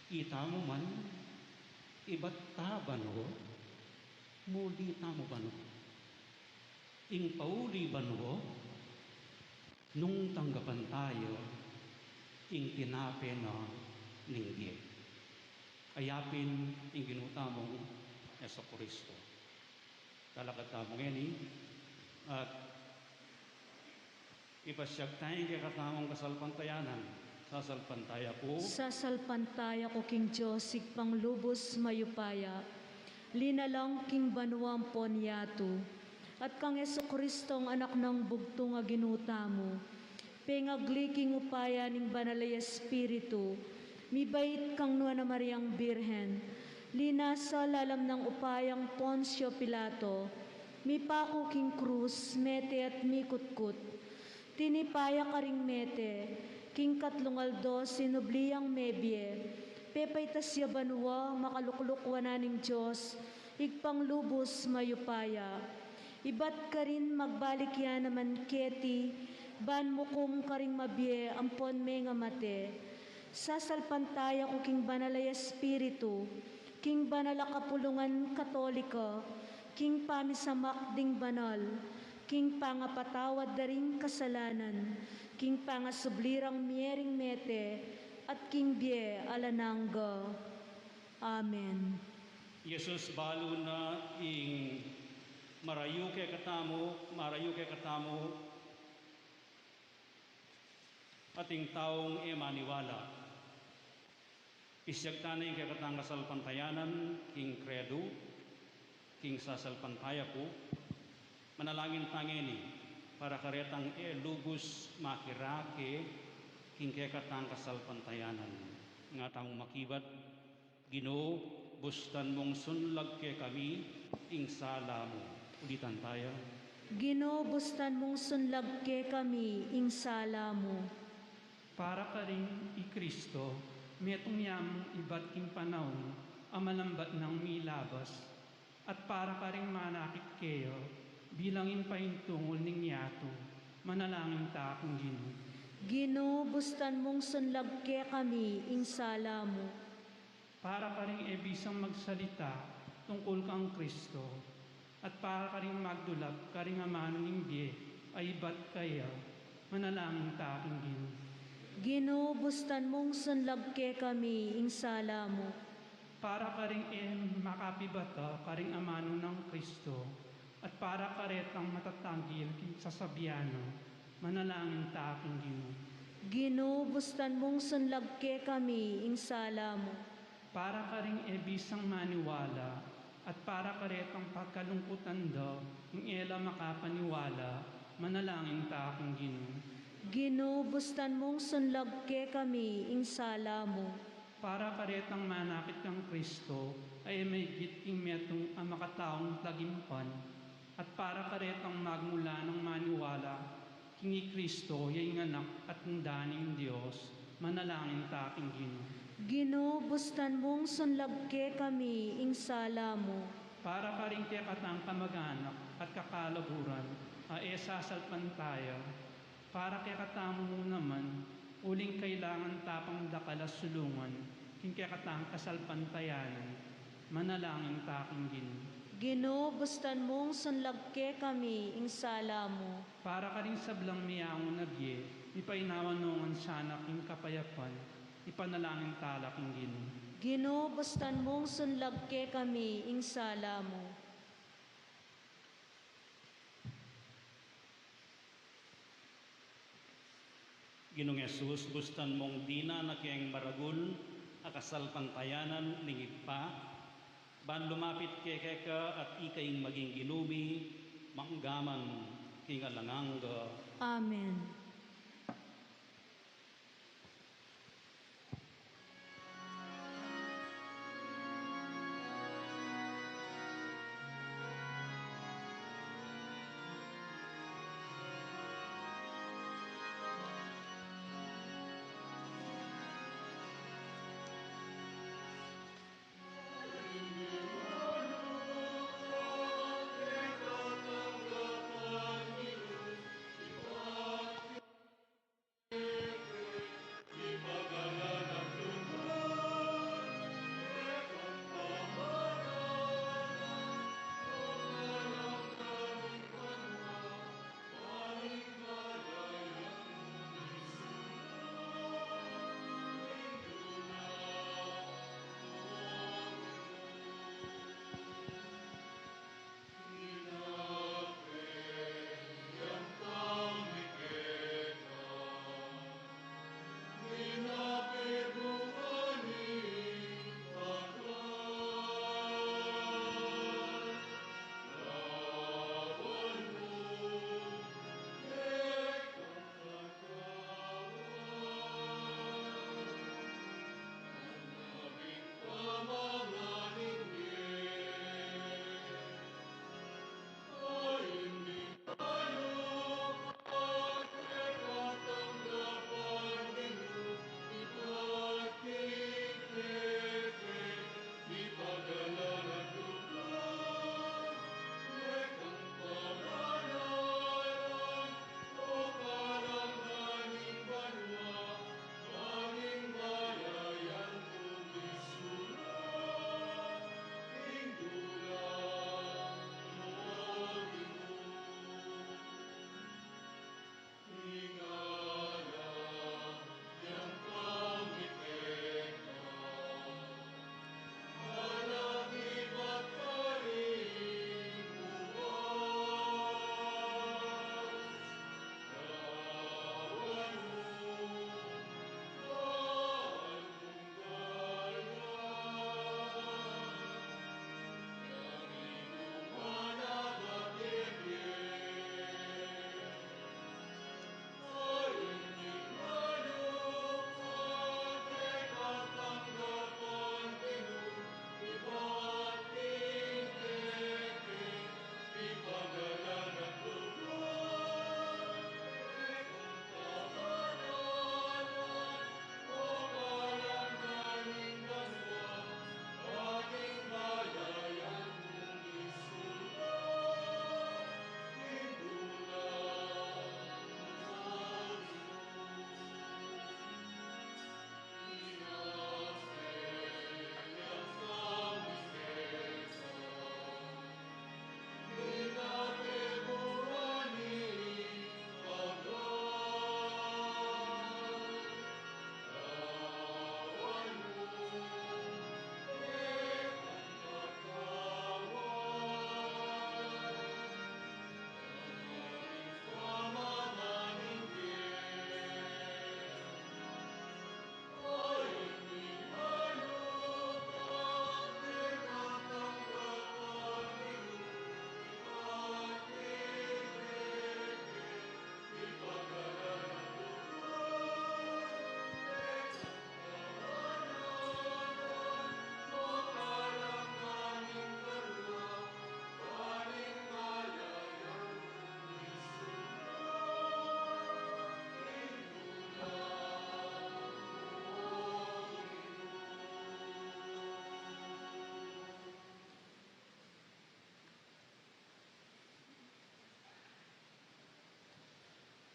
Itamu man, ibat ta banua, muli tamu banua. Ing pauli banua, nung tanggapan taya ing tinape na ning bie. Aya pin ing Ginu tamung Jesucristo. Talakad tamu ngeni at ipasiag taya ing kekatamung kasalpantayanan. Sasalpantaya ku. Sasalpantaya ku king Dios, Ibpang lubus mayupaya, linalang king banua ampon yatu, at kang Jesucristong Anak nang bugtung a Ginu tamu, pengagli king upaya ning Banal a Espiritu, mibait kang Nuan a Mariang Birhen, linasa lalam nang upayang Poncio Pilato, mipaku king krus, mete at mikutkut. Tinipa ya karing mete, king katlung aldo sinubli yang mebie, pepaitas ya banua, makalukluk wanan ning Dios, Ibpang lubus mayupaya. Ibat karin magbalik ya naman keti, ban mukum karing mabie ampon mengamate. Sasalpantaya ku king Banal a Espiritu, king banal a kapulungan Katolika, king pamisamak ding banal, king pangapatawad da ring kasalanan, king pangasubli rang mie ring mete, at king bie alang angga. Amen. Jesus, balu na ing marayu kekatamu, marayu kekatamu, at ing taung e maniwala. Pisiag ta na ing kekatang kasalpantayanan king kredu, king sasalpantaya ku. Manalangin ta ngeni para karetang e lubus makirake king kekatang kasalpantayanan. Nga tamung makibat, Ginu, bustan mung sunlag kekami ing sala mu. Ulitan taya. Ginu, bustan mung sunlag kekami ing sala mu. Para karing i Kristo, metung ya mung ibat king panaun a malambat nang milabas, at para karing manakit keya bilang ing paintungul ning yatu, manalangin ta king Ginu. Ginu, bustan mung sunlag kekami ing sala mu. Para karing e bisang magsalita tungkul kang Kristo, at para karing magdulap karing amanu ning bie a ibat kaya, manalangin ta king Ginu. Ginu, bustan mung sunlag kekami ing sala mu. Para karing e makapibata karing amanu nang Kristo, at para karetang matatagil king sasabian na, manalangin ta king Ginu. Ginu, bustan mung sunlag kekami ing sala mu. Para karing e bisang maniwala At para karetang pagkalungkutan da, ing e la makapaniwala, manalangin ta king Ginu. Ginu, bustan mung sunlag kekami ing sala mu. Para karetang manakit kang Kristo, a e maigit king metung a makataung tagimpan, at para karetang magmula nang maniwala, king i Kristo, ya ing Anak at Indu ning Dios, manalangin ta king Ginu. Ginu, bustan mung sunlag kekami ing sala mu. Para karing kekatang kamag-anak at kakalaburan, a e sasalpantaya, para kekatamu mu naman, uling kailangan ta pang dakal a sulungan, king kekatang kasalpantayanan, manalangin ta king Ginu. Ginu, bustan mung sunlag kekami ing sala mu. Para karing sablang miyaun a bie, mipainawa no ngan sana king kapayapan, ipanalangin ta la king Ginu. Ginu, bustan mung sunlag kekami ing sala mu. Ginung Jesus, bustan mung dinan na keng maragul a kasalpantayanan ning Ibpa, ban lumapit keka at ika ing maging Ginu mi, mangga man king alang angga. Amen.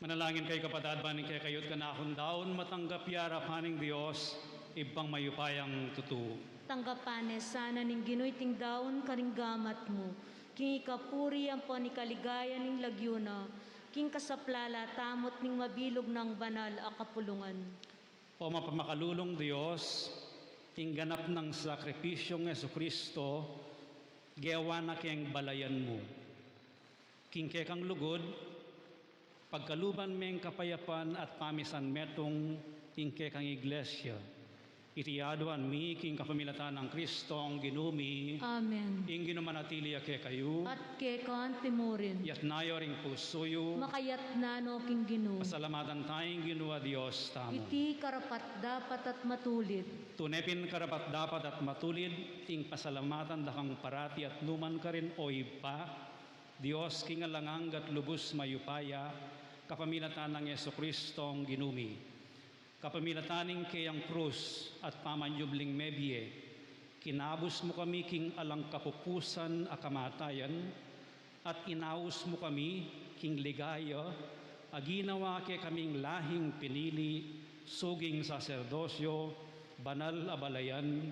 Manalangin kayu, kapatad, ban ing kekayu at kanakung daun matanggap ya arapan ning Dios, Ibpang mayupayang tutu. Tanggapan ne sana ning Ginu iting daun karing gamat mu, king ikapuri ampon ikaligaya ning lagyu na, king kasaplalan tamu at ning mabilug nang banal a kapulungan. O mapamakalulung Dios, ing ganap nang sakripisyung Jesucristo, gewa na keng balayan mu. King kekang lugud, pagkaluban meng kapayapan at pamisan metung ing kekang Iglesia. Iti aduan mi king kapamilatan nang Kristong Ginu mi. Amen. Ing Ginu manatili ya kekayu. At keka antimurin. Yatna yu ring pusu yu. Makayatna no king Ginu. Pasalamatan taya ing Ginu a Dios tamu. Iti karapat-dapat at matulid. Tune pin karapat-dapat at matulid ing pasalamatan da kang parati at numan karin, O Ibpa, Dios king alang angga at lubus mayupaya, kapamilatan nang Jesucristong Ginu mi. Kapamilatan ning keyang krus at pamanyubling mebie, kinabus mu kami king alang kapupusan a kamatayan, at inaus mu kami king ligaya a ginawa ke kaming lahing pinili, suging saserdosyo, banal a balayan,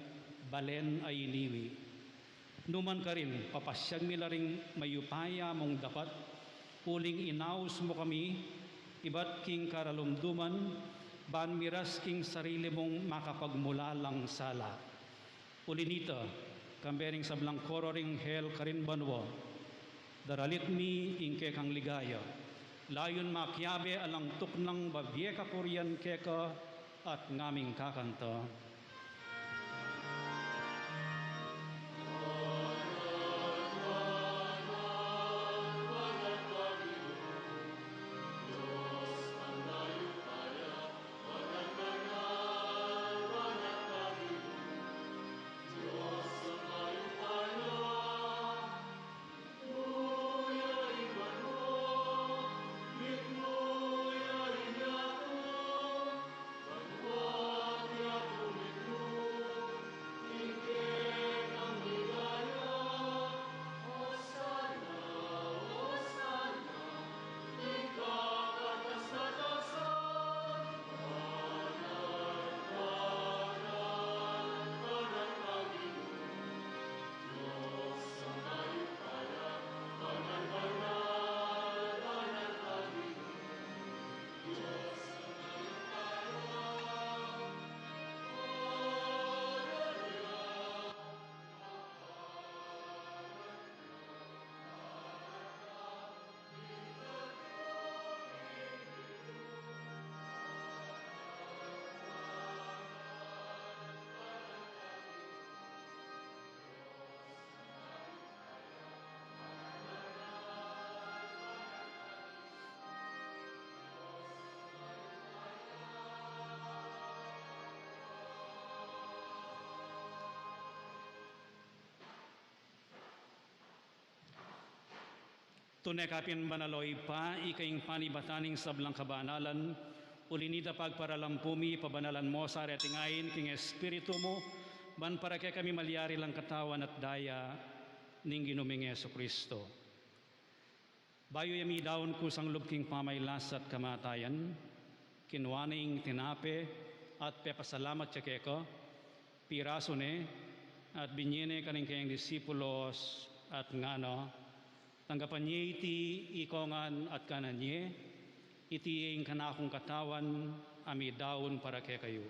balen a iniwi. Numan karin, papasyag mi la ring mayupaya mung dapat, uling inaus mu kami, ibat king karalumduman, ban miras king sarili mung makapagmulalang sala. Uli nita, kambe ring sablang koro ring hel karin banua, daralit mi ing kekang ligaya, layun makiabe alang tuknang babie kakurian keka, at ngaming kakanta. Tune ka pin banal, o Ibpa, ika ing panibatan ning sablang kabanalan, uli nita pagparalampu mi, pabanalan mu sa reting ain king Espiritu mu, ban para kekami malyari lang katawan at daya ning Ginu ming Jesucristo. Bayu ya midaun kusang lub king pamagkasakit at kamatayan, kinua ne ing tinape at pepasalamat ya keka, pirasu ne at binie ne karing kayang disipulos at ngana: Tanggapan ye iti ikongan at kanan ye, iti ing kanakung katawan a midaun para kekayu.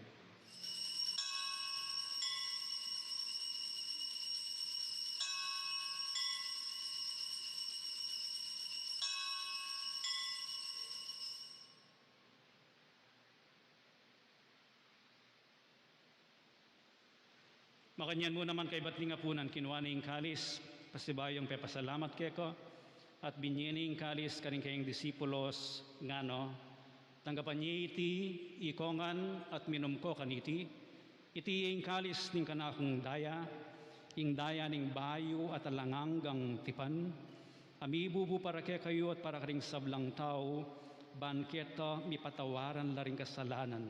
Makanyan mu naman kaybat ning apunan, kinua ne ing kalis, pasibayu yang pepasalamat keka, at binie ne ing kalis karing kayang disipulos, ngana: Tanggapan ye iti ikongan at minum ko kaniti, iti ing kalis ning kanakung daya, ing daya ning bayu at alang anggang tipan, a mibubu para kekayu at para karing sablang tau, ban keta mipatawaran la ring kasalanan.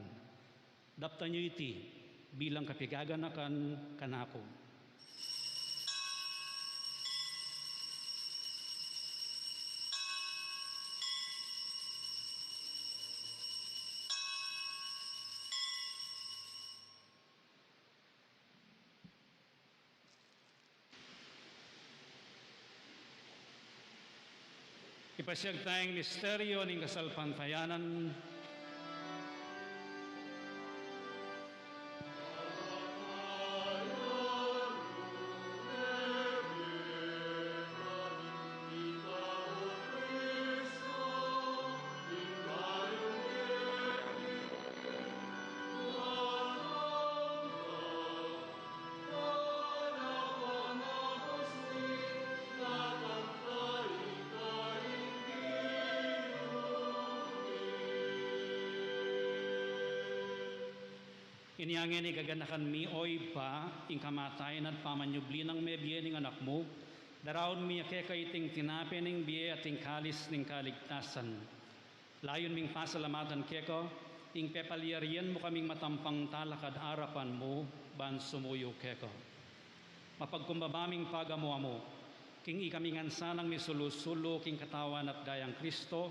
Daptan yu iti bilang kapaganakan kanaku. Pasiag taya ing misteryo ning kasalpantayanan. Inya ngeni gaganakan mi, O Ibpa, ing kamatayan at pamanyubli nang mebie ning Anak mu, daraun mi keka iting tinape ning bie at ing kalis ning kaligtasan. Layun ming pasalamatan keka ing pepalyarian mu kaming matampang talakad arapan mu ban sumuyu keka. Mapagkumbaba ming pagamu-amu king ikami ngan sanang misulu-sulu king Katawan at Dayang Kristo,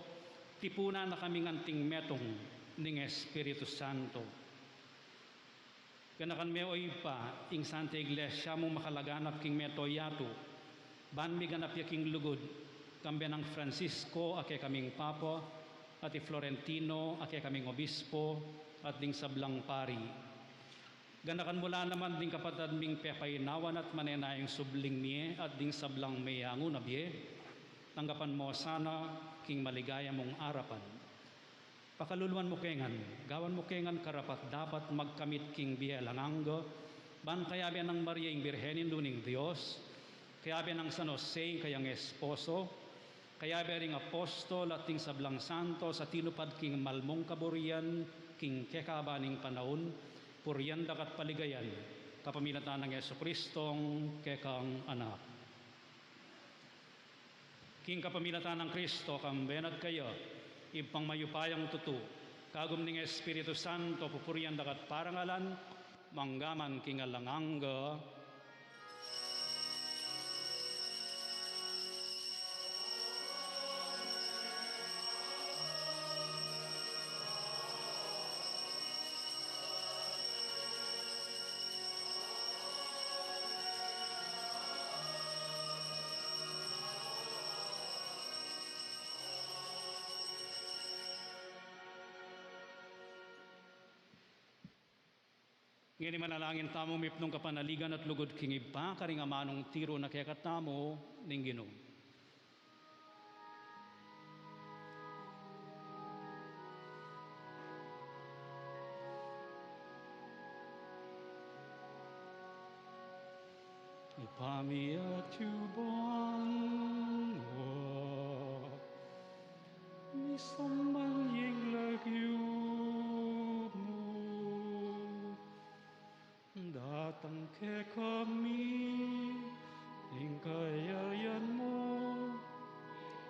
tipunan na kaming anting metung ning Espiritu Santo. Ganakan me, O Ibpa, ing Santa Iglesia mung makalaganap king mabilug a yatu, ban miganap ya king lugud, kambe nang Francisco a kekaming Papa, at i Florentino a kekaming Obispo, at ding sablang pari. Ganakan mu la naman ding kapatad ming pepainawan at manenayang subling mie at ding sablang meyangu na bie, tanggapan mu sana king maligaya mung arapan. Pakaluluan mu ke ngan, gawan mu ke ngan karapat-dapat magkamit king bie alang angga, ban kayabe nang Maria ing Birhen, Indu ning Dios, kayabe nang San Jose ing kayang esposo, kayabe ring apostol at ding sablang santos a tinupad king mal mung kaburian king kekaban ning panaun, purian daka at paligayan, kapamilatan nang Jesucristong kekang Anak. King kapamilatan nang Kristo, kambe na at kaya, Ibpang mayupayang tutu, kagum ning Espiritu Santo, pupurian daka at parangalan, mangga man king alang angga. Ngeni manalangin tamu mipnung kapanaligan at lugud king Ibpa, karing amanung tiru na kekatamu ning Ginu. Ibpa mi atsu ka banua, misamban ya ing lagyu mu, datang kekami ing kayarian mu,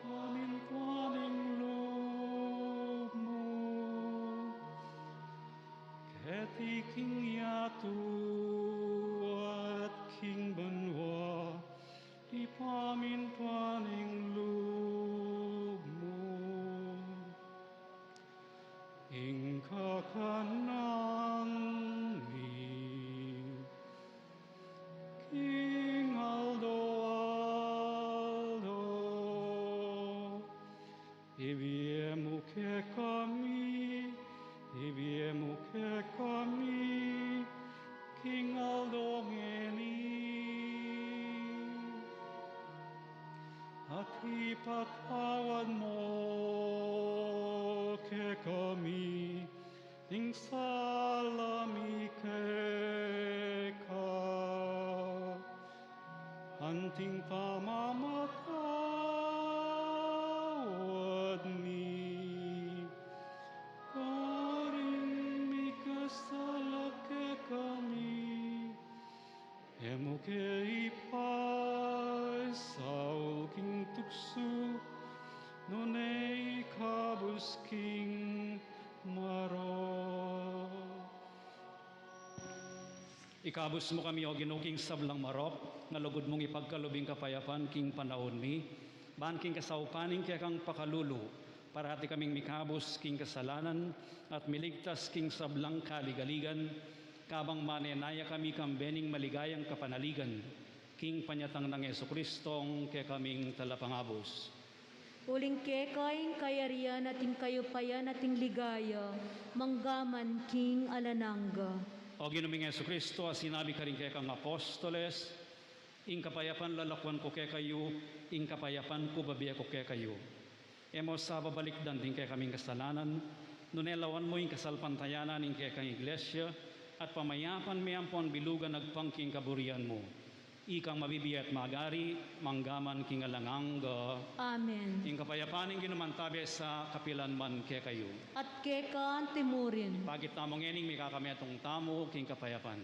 pamintuan ing lub mu, keti king yatu at king banua, ipamintuan ing lub mu. Ing kakanan mi king aldo-aldo, ibie mu kekami, ibie mu kekami king aldo ngeni. At ipatawad mu kekami ing sala mi keka, anti ing pamamatawad mi karing mikasala kekami. E mu ke ipaisaul king tuksu, nune ikabus king marok. Ikabus mu kami, O Ginu, king sablang marok, ngan lugud mung ipagkalub ing kapayapan king panaun mi, ban king kasaupan ning kekang pakalulu, parati kaming mikabus king kasalanan at miligtas king sablang kaligaligan, kabang manenaya kami kambe ning maligayang kapanaligan, king panyatang nang Jesucristong kekaming Talapangabus. Uling keka ing kayarian at ing kayupayan at ing ligaya, mangga man king alang angga. O Ginu ming Jesucristo, a sinabi karing kekang apostoles, ing kapayapan lalakuan ku kekayu, ing kapayapan ku bibie ku kekayu. E mu sa babalikdan ding kekaming kasalanan, nune lawan mu ing kasalpantayanan ning kekang Iglesia, at pamayapan me ampon bilugan agpang king kaburian mu. Ikang mabibie at magari, mangga man king alang angga. Amen. Ing kapayapan ning Ginu mantabe sa kapilan man kekayu. At keka anti mu rin. Pagit tamu ngening mikakametung tamu king kapayapan.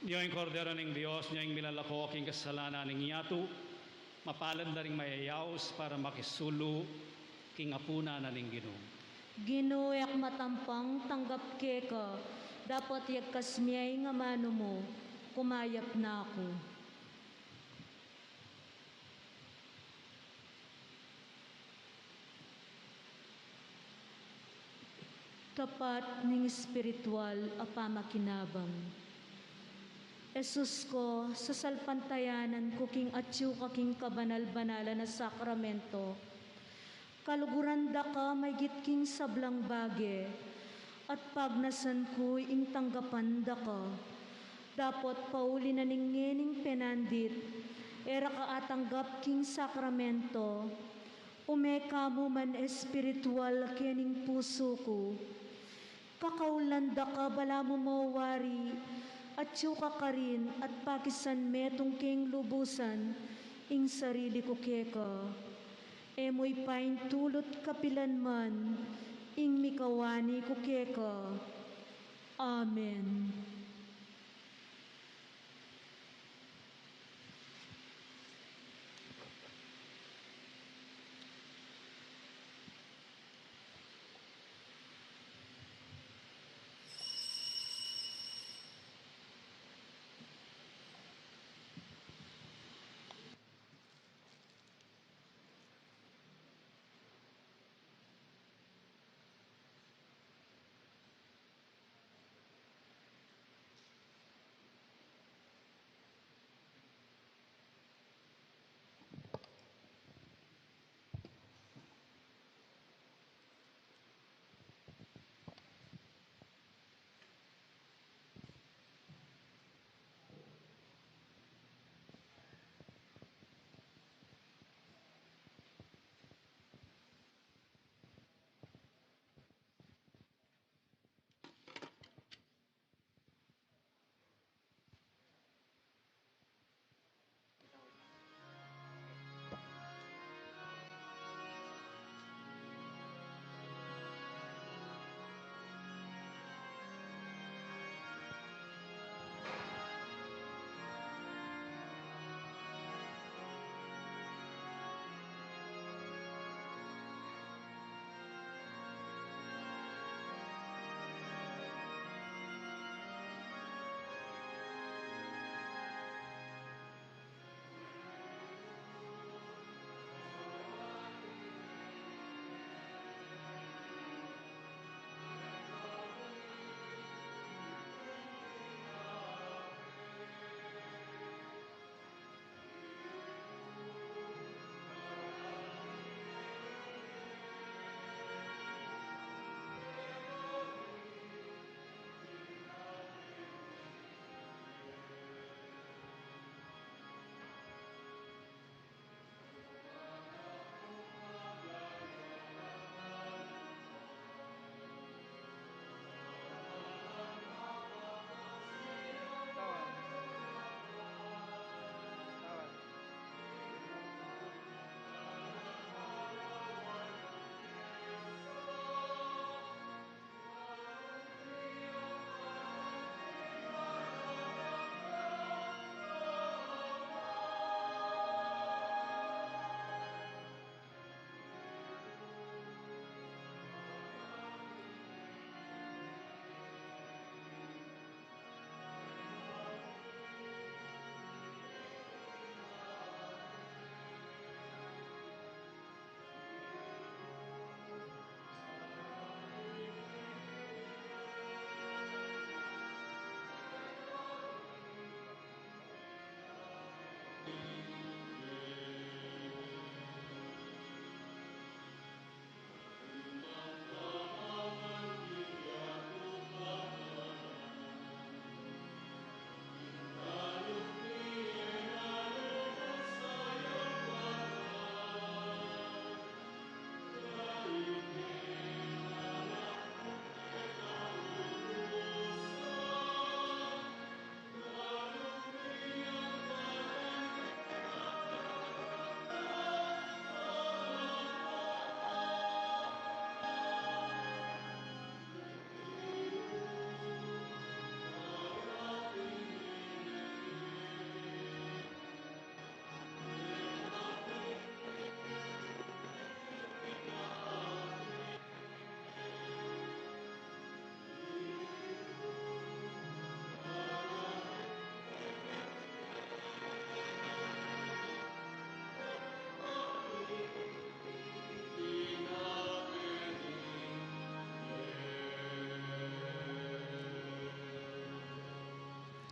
Nyo ing Kordero ning Dios, nyo ing milalako king kasalanan ning yatu. Mapalad la ring mayayaus para makisulu king apunan na ning Ginu. Ginu, e ku matampang tanggap keka, dapot yagkas me ing amanu mu, kumayap na ku. Tapat ning espiritual a pamakinabang. Jesus ko, sasalpantayanan ku king atyu ka king kabanal-banalan a sakramento. Kaluguran da ka maygit king sablang bage, at pagnasan ku ing tanggapan da ka. Dapot pauli na ning ngening penandit, e ra ka atanggap king sakramento, ume ka mu man espiritual kening pusu ku. Kakaulan da ka balamu mawari, atyu ka karin at pakisan metung keng lubusan ing sarili ku keka. E mu ipaintulut kapilan man ing mikawani ku keka. Amen.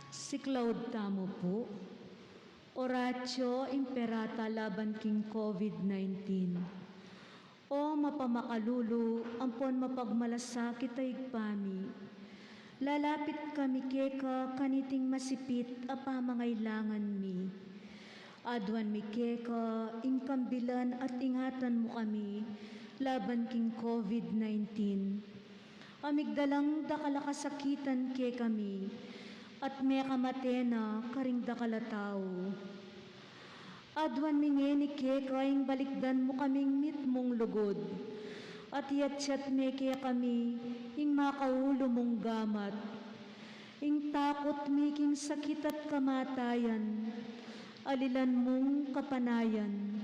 Siklaud tamu pu. Oratio Imperata laban king COVID nineteen. O mapamakalulu ampon mapagmalasakit a Ibpa mi, lalapit kami keka kaniting masipit a pamangailangan mi. Aduan mi keka ing kambilan at ingatan mu kami laban king COVID nineteen. A migdalang dakal a kasakitan kekami, at mekamate na karing dakal a tau. Aduan mi ngeni keka ing balikdan mu kaming mitmung lugud, at iyatyat me kekami ing makaulu mung gamat. Ing takut mi king sakit at kamatayan, alilan mung kapanayan.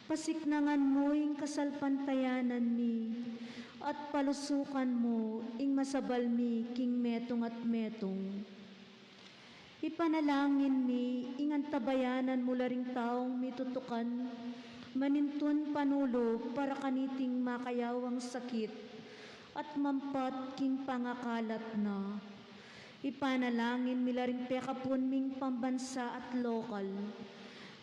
Pasiknangan mu ing kasalpantayanan mi, at palusukan mu ing masabal mi king metung at metung. Ipanalangin mi ing antabayanan mu la ring taung mitutukan manintun panulu para kaniting makayawang sakit at mampat king pangakalat na. Ipanalangin mi la ring pekapun ming pambansa at lokal,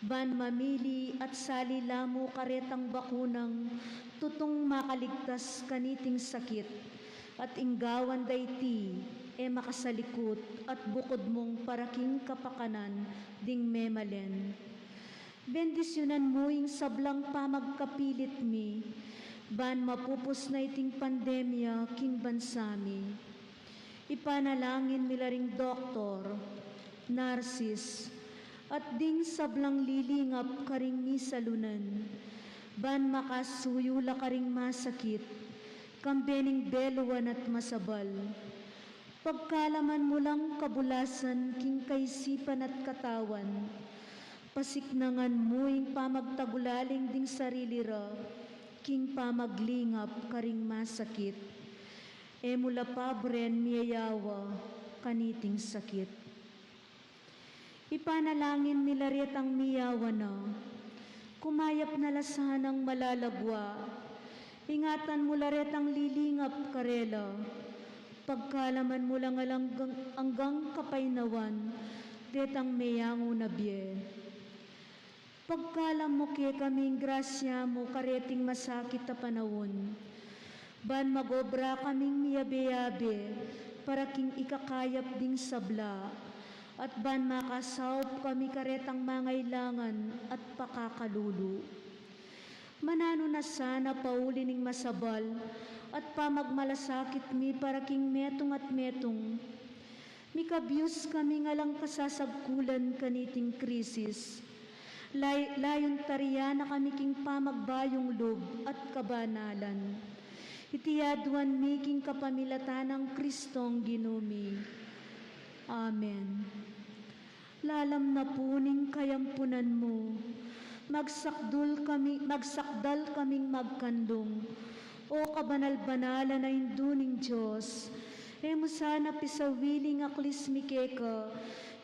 ban mamili at sali la mu karetang bakunang tutung makaligtas kaniting sakit, at ing gawan da iti e makasalikut at bukud mung para king kapakanan ding memalen. Bendisyunan mu ing sablang pamagkapilit mi, ban mapupus na iting pandemya king bansa mi. Ipanalangin mi la ring doktor, narsis, at ding sablang lilingap karing misalunan, ban makasuyu la karing masakit, kambe ning beluan at masabal. Pagkalaman mu lang kabulasan king kaisipan at katawan, pasiknangan mu ing pamagtagulaling ding sarili ra king pamaglingap karing masakit. E mu la pabren miyayawa kaniting sakit. Ipanalangin mi la retang miyawa na, kumayap na la sanang malalagwa. Ingatan mu la retang lilingap karela, pagkalaman mu lang alang anggang kapaynawan detang meyangu na bie. Pagkalam mu kekami ing grasya mu kareting masakit a panaun, ban magobra kaming miyabe-yabe para king ikakayap ding sabla, at ban makasaup kami karetang mangailangan at pakakalulu. Mananu na sana pauli ning masabal at pamagmalasakit mi para king metung at metung. Mikabius kaming alang kasasagkulan kaniting krisis. Lay-, layun tarian na kami king pamagbayung lub at kabanalan. Iti aduan mi king kapamilatan nang Kristong Ginu mi. Amen. Lalam na pu ning kayampunan mu, magsakdul kami, magsakdal kaming magkanlung. O kabanal-banalan a Indu ning Dios, e mu sana pisawili ing aklis mi keka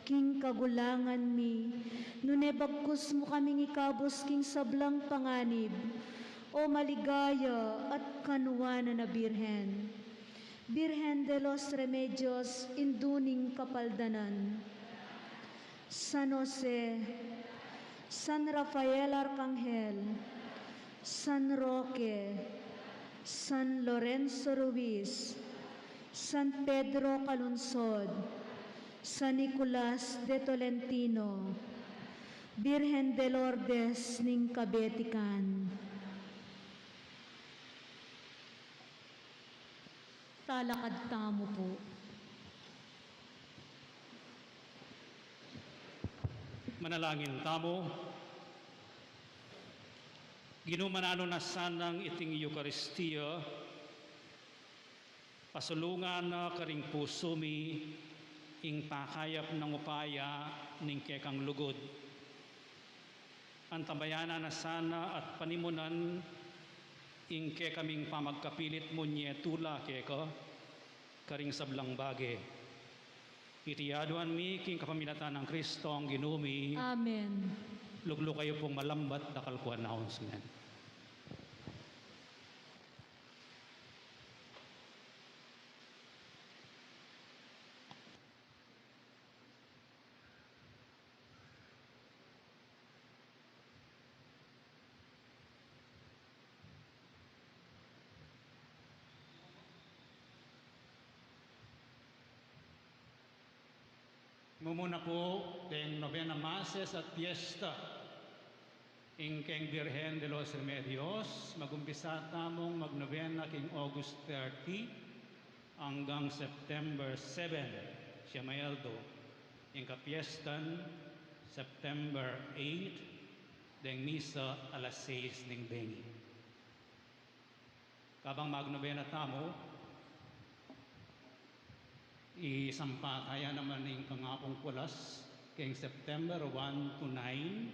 king kagulangan mi, nune bagkus mu kaming ikabus king sablang panganib, O maligaya at kanuanan a Birhen. Birhen de los Remedios, Indu ning Kapaldanan. San Jose, San Rafael Arkanghel, San Roque, San Lorenzo Ruiz, San Pedro Calungsod, San Nicolas de Tolentino, Birhen de Lourdes ning Kabetikan. Talakad tamu pu. Manalangin tamu. Ginu, mananu na sanang iting Eukaristia, pasulungan na karing pusu mi ing pakayap nang upaya ning kekang lugud. Antabayanan na sana at panimunan ing kekaming pamagkapilit munye tula keka karing sablang bage. Iti aduan mi king kapamilatan nang Kristong Ginu mi. Amen. Lukluk kayu pung malambat, dakal ku announce ngan. Mumuna pu deng novena masses at fiesta ing keng Birhen de los Remedios. Mag-umpisa tamung magnobena king August thirty anggang September seven, Siam a Aldo. Ing kapiestan September eight, deng misa alas sais ning bengi. Kabang magnobena tamu, isampatan ya naman ing kangapung kulas keng September one to nine,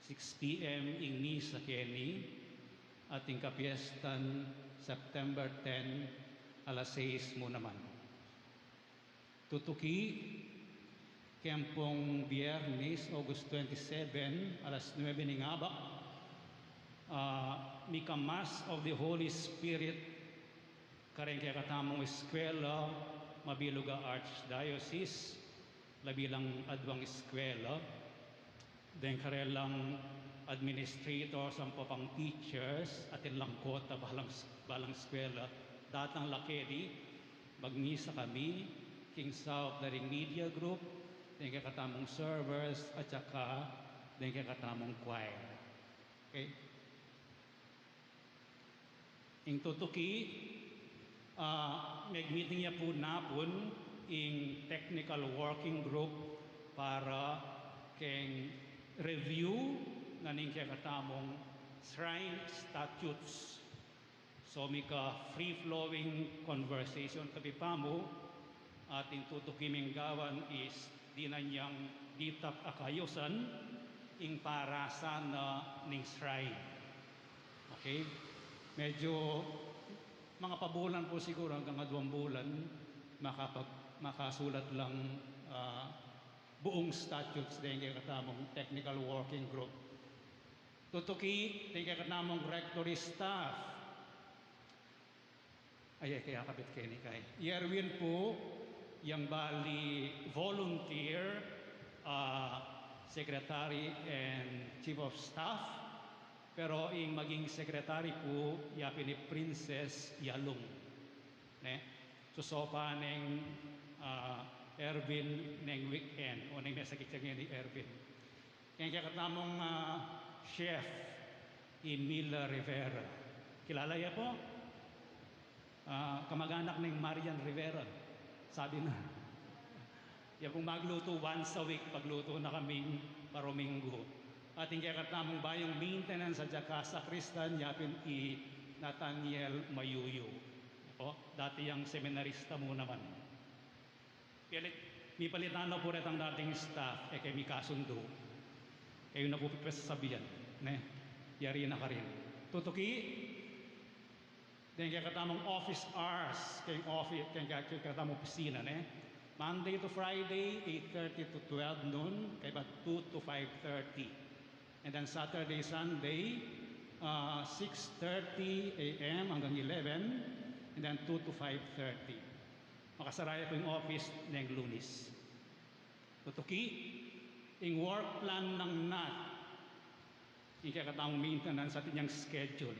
six P M ing misa keni, at ing kapiestan September ten, alas sais mu naman. Tutuki, keng pung Biernis, August twenty-seven, alas nuebe ning abak, ah, mika Mass of the Holy Spirit kareng kekatamung eskwela, mabilug a Archdiocese, labi lang adwang eskwela, deng karelang administrators ampong teachers, atin lang kota balang, balang eskwela, datang la keni, magmisa kami king saup da ring media group, deng kekatamung servers, at saka deng kekatamung choir. Okay? Ing tutuki, ah, meg-meeting ya pu napun ing technical working group para keng review na ning kekatamung shrine statutes. So, mika free-flowing conversation kapi pamu, at ing tutuki ming gawan is dinan yang ditap a kaayusan ing parasan na ning shrine. Okay? Medyo mga pabulan pu siguro, anggang adwang bulan, makapag-, makasulat lang, ah, buung statutes deng kekatamung technical working group. Tutuki deng kekatamung rectory staff. Ay, ay, kaya kapit keni kay Erwin pu, yang bali volunteer, ah, secretary and chief of staff. Pero ing maging secretary pu, yapin i Princess Yalung. Ne? Susopan neng, ah, Erwin neng weekend, o neng mesakit yang ni Erwin. Keng kekatamung, ah, chef, i Mila Rivera. Kilala ya pu? Ah, kamag-anak neng Marian Rivera. Sabi na. Ya pung maglutu once a week, paglutu na kaming parominggu. At ing kekatamung bayung maintenance at saka sakristan, yapin i Nathaniel Mayuyu. Po, dati yang seminarista mu naman. Pilit, mipalitan na pu retang dating staff, e ke mikasundu. Kayu na pu pipasasabian, ne? Yari na karin. Tutuki, deng kekatamung office hours, keng office, keng, keng kekatamung opisina, ne? Monday to Friday, eight thirty to twelve noon, kaybat two to five thirty. And then Saturday, Sunday, ah, six thirty A M anggang eleven, and then two to five thirty. Makasara ya pu ing office neng Lunes. Tutuki, ing work plan nang nat, ing kekatamung maintenance atin yang schedule,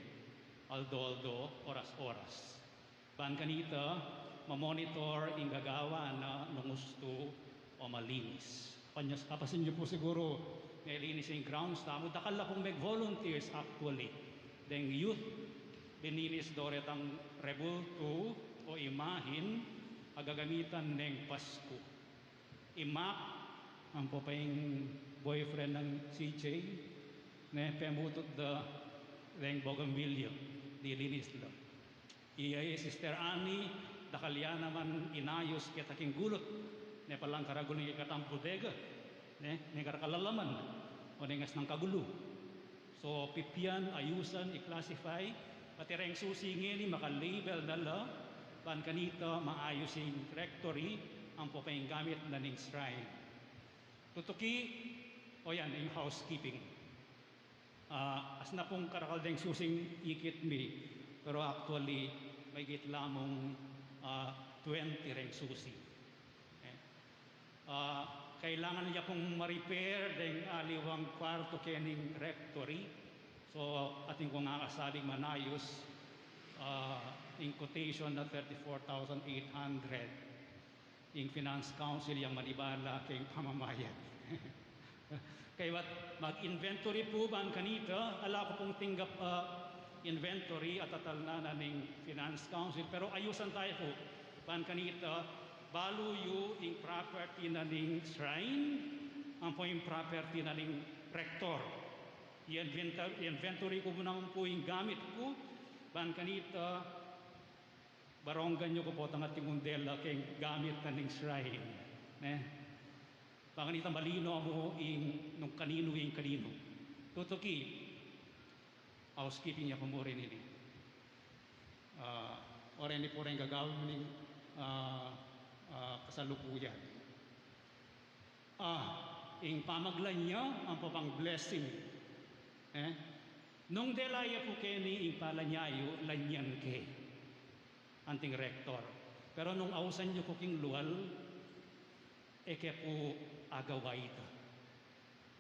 aldo-aldo, oras-oras. Ban kanita, mamonitor ing gagawan na nung ustu o malinis. Apanyas-, apasin yu pu siguru, nelinis ing grounds tamu, dakal la pung meg-volunteers actually. Deng youth, bininis do retang rebultu o imahin a gagamitan neng Pasku. I Mac, ampo pa ing boyfriend nang C J, ne, pemutut da reng bougainvillea, dilinis la. Iya, i Sister Annie, dakal ya naman inayus keta king gulut, ne, palang karagul ning kekatang bodega, ne, ne karakalalaman, o ne ngasnang kagulu. So, pipian, ayusan, i-classify, pati reng susi ngeni maka-label na la, ban kanita maayus ing rectory, ampo pa ing gamit na ning shrine. Tutuki, o yan, ing housekeeping. Ah, asna pung karakal deng susing ikit mi, pero actually, maigit lamung, ah, twenty reng susi. Eh, ah, kailangan ya pung ma-repair deng aliwang kwartu kening rectory. So, atin kung ngakasaling manayus, ah, ing quotation na thirty-four thousand eight hundred. ing Finance Council yang manibala keng pamamayad. Kaybat mag-inventory pu ban kanita, ala ku pung tinggap a inventory a tatalnan na ning Finance Council, pero ayusan tayu pu ban kanita, balu yu ing property na ning shrine, ampo ing property na ning rector. I-inventa-, i-inventory ku mu naman pu ing gamit ku, ban kanita, baronggan yu ku potang ating undel a keng gamit na ning shrine. Ne? Ban kanita malino mu ing nung kaninu ing kaninu. Tutuki, housekeeping ya pu mu rin ini. Ah, o reni pu reng gagawan ning, ah, ah, kasalukuyan. Ah, ing pamaglan ya, ampo pang blessing. Eh? Nung dela ya pu keni ing palanyayu, lanyan ke. Anting rector. Pero nung ausan yu ku king lual, e ke pu agawa ita.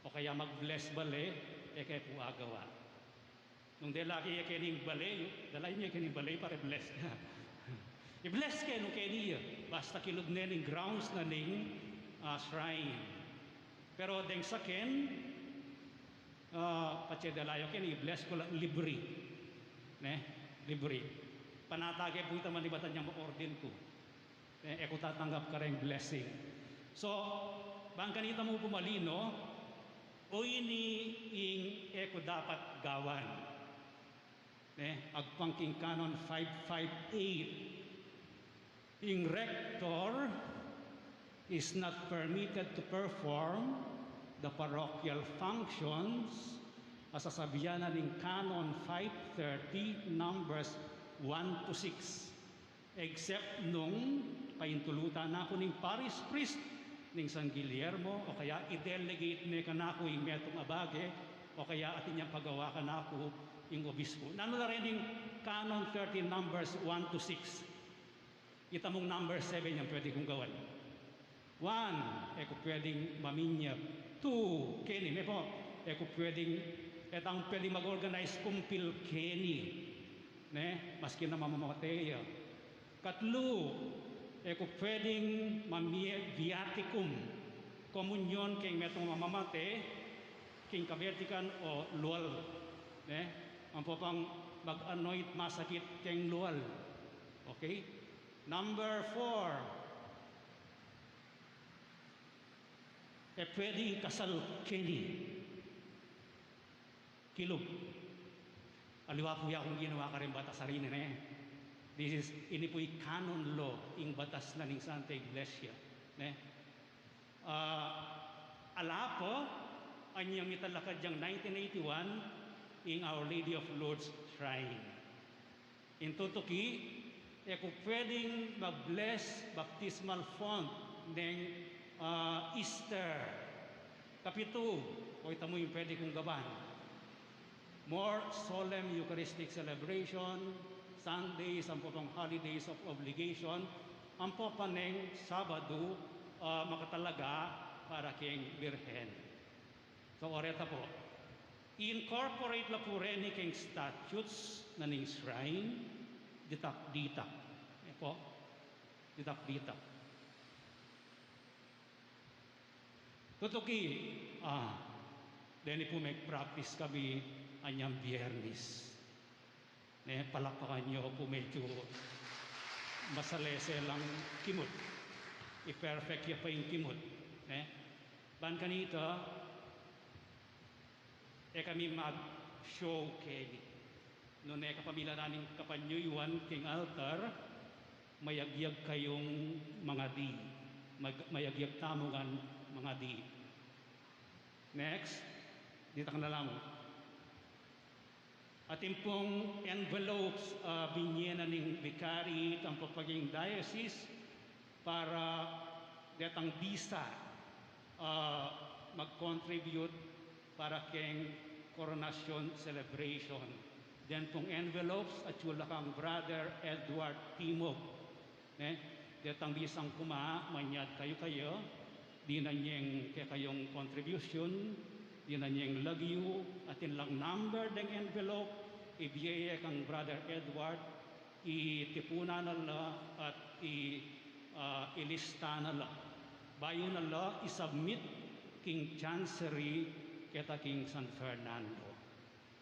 O kaya mag-bless bale, e ke pu agawa. Nung dela ke ya keni ing bale yu, dela yu ya keni ing bale yu para i-bless. I-bless ke nung keni ya. Basta kilub ne ning grounds na ning, ah, shrine. Pero deng saken, ah, patse dela yu keni, i-bless ku la libre. Ne? Libre. Panatag ke pu ita manibatan yang ma-ordain ku. Eh, e ku tatanggap kareng blessing. So, ban kanita mu pu malino, o ini ing e ku dapat gawan. Ne, agpang king Canon five five eight, ing rector is not permitted to perform the parochial functions a sasabian na ning Canon five thirty, numbers one to six. Except nung paintulutan na ku ning parish priest ning San Guillermo, o kaya i-delegate ne kanaku ing metung a bage, o kaya atin yang pagawa kanaku ing obispo. Nanu la reng Canon thirteen, numbers one to six? Ita mung number seven yang pwede kung gawan. One, e ku pwedeng maminyap. Two, keni, me po, e ku pwedeng, e tang pwedeng mag-organize kumpil keni, ne, maski na mamamate ya. Katlu, e ku pwedeng mamie viaticum, komunyon keng metung mamamate, keng kabetikan o lual, ne, ampo pang mag-anoint masakit keng lual. Okay? Number four, e pwedeng kasal keni. Kilub. Aliwa pu ya kung ginawa kareng batas a reni, ne. This is, ini pu i canon law, ing batas na ning Santa Iglesia, ne. Ah, ala pa, anyang mitalakad yang nineteen eighty-one, ing Our Lady of Lourdes Shrine. Ing tutuki, e ku pwedeng mag-bless baptismal font neng, ah, Easter. Kapitu, o ita mu ing pwede kung gawan. More solemn Eucharistic celebration, Sundays, ampo pang holidays of obligation, ampo pa neng Sabadu, ah, makatalaga para keng Birhen. So, o reta pu, i-incorporate la pu reni keng statutes na ning shrine, ditak-ditak. E pu, ditak-ditak. Tutuki, ah, deni pu meg-practice kami anyang Biernis. Ne, palakpakan yu pu, medyu masalese lang kimut. I-perfect ya pa ing kimut. Ne? Ban kanita, e kami mag-show keni. Nune kapamilya na ning kapanyuyuan king altar, mayagyag kayung mangadi. Mag-, mayagyag tamu ngan mangadi. Next, ditak na la mu. Atin pung envelopes, ah, binye na ning vicariate ampo pa king diocese para detang bisa, ah, mag-contribute para keng koronasyon celebration. Den pung envelopes, atyu la kang Brother Edward Timog. Ne, detang bisang kuma, manyad kayu kaya, dinan yeng kekayung contribution, dinan yeng lagyu, atin lang number deng envelope, ibie ye kang Brother Edward, itipunan na la at i- Ah, ilista na la. Bayu na la i-submit king chancery keta king San Fernando.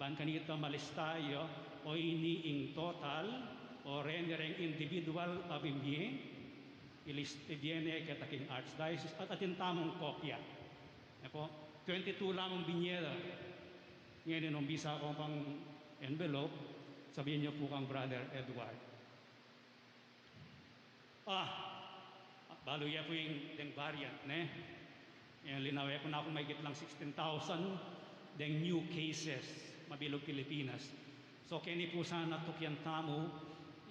Ban kanita malista ya, o ini ing total, o reni reng individual a bibie, ilis-, ibie ne keta king Archdiocese, at atin tamung kopia. Ne po, twenty-two lamang binie da. Ngeni nung bisa ku pang envelope, sabian yu pu kang Brother Edward. Ah, balu ye pu ing deng variant, ne? Ing linawe ku na kung mahigit lang sixteen thousand deng new cases, mabilug Pilipinas. So, keni pu sana tukian tamu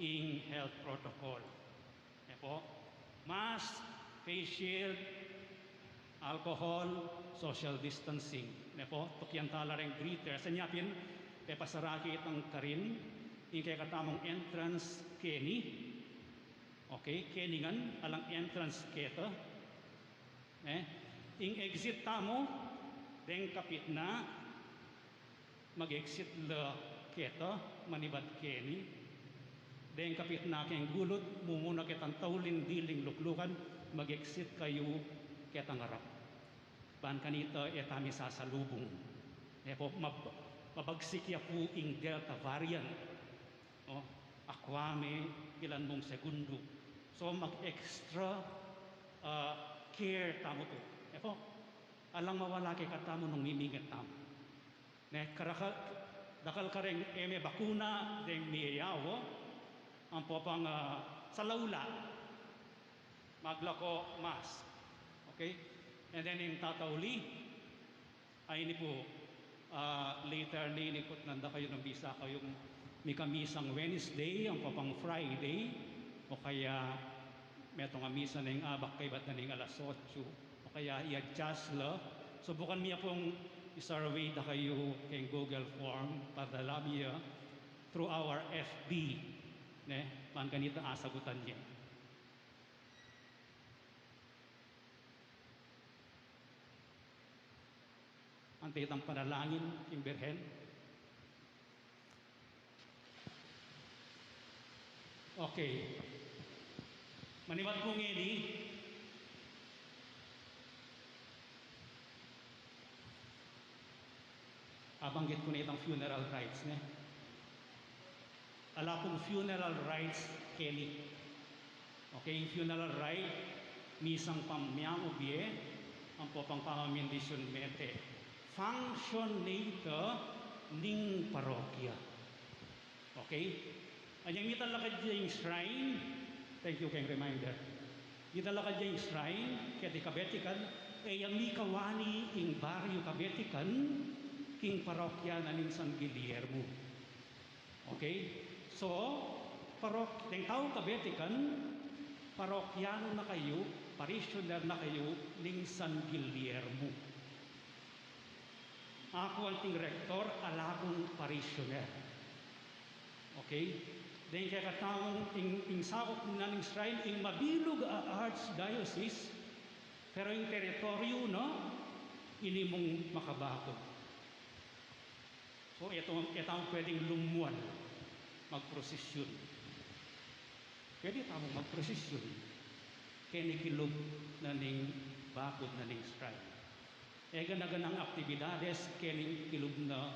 ing health protocol. Ne po? Mask, face shield, alcohol, social distancing. Ne po? Tukian tala reng greeters. Anya pin, pepasaraki itang karin, ing kekatamung entrance keni. Okay, keni ngan, alang entrance keta. Ne? Ing exit tamu, deng kapitna, mag-exit la keta, manibat keni. Deng kapitna keng gulut, mumuna ketang tauli diling luklukan, mag-exit kayu ketang arap. Ban kanita e tamu sasalubung. E po, mab-, mabagsik ya pu ing Delta variant. O, akwa me, ilan mung segundo. So, mag-extra, ah, care tamu pu. E po, alang mawala kekatamu nung mimingat tamu. Ne, karakal, dakal kareng e me bakuna, deng miyayaw, ampo pang, ah, salaula. Maglako mask. Okay? And then ing tatauli, ay ini pu, ah, later ne, ikutnan da kayu nung bisa kayung mikamisang Wednesday, ampo pang Friday, o kaya metung a misa neng abak kaybat na ning alas otso, o kaya i-adjust la. Subukan mi ya pung i-survey da kayu keng Google Form, padala mi ya through our F B, ne, ban kanita asagutan ye. Anti tang panalangin king Birhen. Okay. Manibat ku ngeni, abanggit ku na itang funeral rites, ne? Ala pung funeral rites keni. Okay, ing funeral rite, misang pamyang ubie, ampo pang pamamindisyun mete. Function ne ita ning parokya. Okay? Anyang mitalakad ya ing shrine, thank you keng reminder. Mitalakad ya ing shrine keti Kabetikan, e ya mikawani ing baryu Kabetikan king parokya na ning San Guillermo. Okay? So, parok-, deng tau Kabetikan, parokyano na kayu, parishioner na kayu ning San Guillermo. Aku anting rektor, ala kung parishioner. Okay? Deng kekatamung ing, ing sakup na ning shrine, ing mabilug a archdiocese, pero ing teritoryu na, ini mung makabakud. So, e ta-, e tamu pwedeng lumuan magprosisyun. Pwede tamu magprosisyun keni kilub na ning bakud na ning shrine. E gana-ganang aktibidades keni kilub na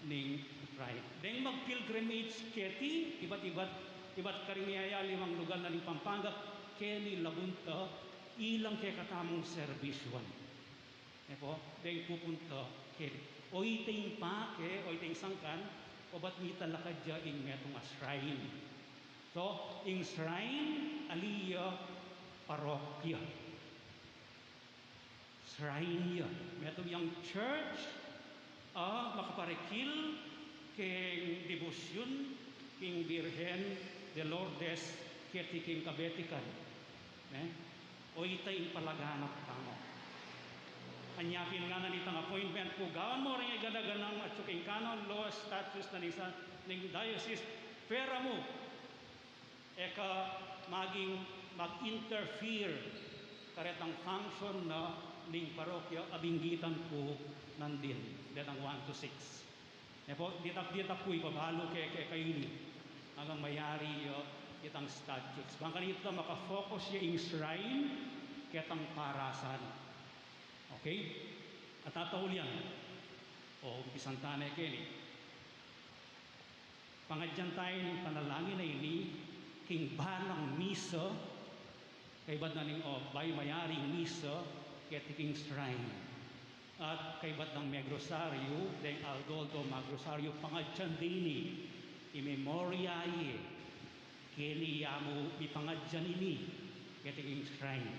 ning shrine. Deng magpilgrimage keti ibat-ibat, ibat karing miyayaliwang lugal na ning Pampanga, keni labuan ta ilang kekatamung serbisyuan. E po, deng pupunta keti. O ita ing pake, o ita ing sangkan, o bat mitalakad ya ing metung a shrine. So, ing shrine, ali ya, parokya. Shrine ya. Metung yang church, a makaparikil keng debosyun king Birhen de Lourdes keti king Kabetikan. Ne? O ita ing palaganap tamu. Anya pin ngana nitang appointment ku, gawan mu ring gana-ganang atyu king canon law statutes na ning sa-, ning diocese, pera mu. E ka maging mag-interfere karetang function na ning parokya a binggitan ku nandin, detang one to six. E po, ditak, ditak ku ibabalu ke, kekayu ini. Anggang mayari, o, Itang statutes. Bang kanita makafocus ya ing shrine ketang parasan. Okay? At tatauli yan. O, umpisan tane keni. Pangadyan taya ning panalangin a ini king banang misa, kaybat na ning, o, bayu mayaring misa keti king shrine. At kaybat nang megrosaryu, deng aldo-aldo magrosaryu, pangadyan de ini, i memoriae keni, ya mu mipangadyan ini keti king shrine.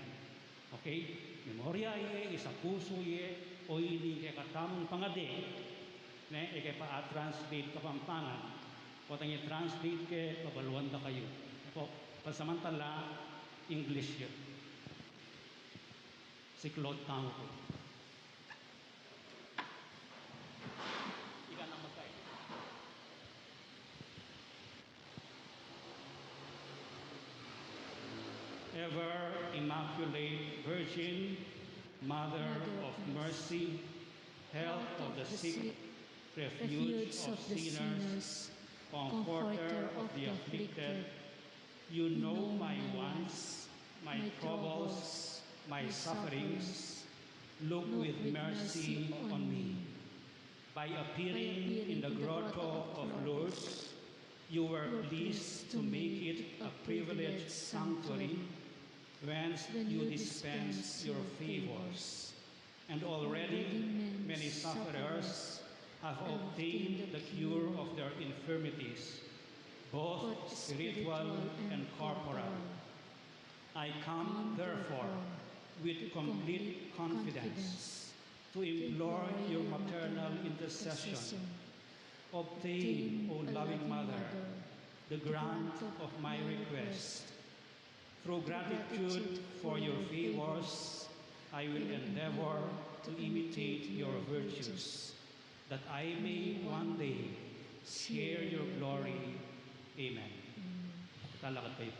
Okay? Memoriae, isapusu ye o ini kekatamung pangadi, ne, e ke pa a-translate Kapampangan. Potang i-translate ke, pabaluan da kayu. E po, pansamantala, English ye. Siklaud tamu pu. Ika na matay. Ever Immaculate Virgin, Mother of Mercy, Health of the sick, Refuge of sinners, Comforter of the afflicted, you know my wants, my troubles, my sufferings. Look with mercy on me. By appearing in the grotto of Lourdes, you were pleased to make it a privileged sanctuary whence you dispense your favors. And already many sufferers have obtained the cure of their infirmities, both spiritual and corporal. I come, therefore, with complete confidence to implore your maternal intercession. Obtain, O loving Mother, the grant of my request. Through gratitude for your favors, I will endeavor to imitate your virtues, that I may one day share your glory. Amen. Talakad kayu.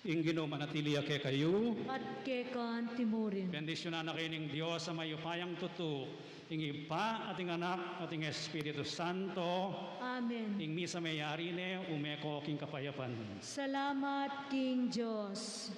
Ing Ginu manatili ya kekayu. At keka naman murin. Bendisyunan na kayu ning Dios a mayupayang tutu, ing Ibpa, at ing Anak, at ing Espiritu Santo. Amen. Ing misa meyari ne, ume ko king kapayapan. Salamat king Dios.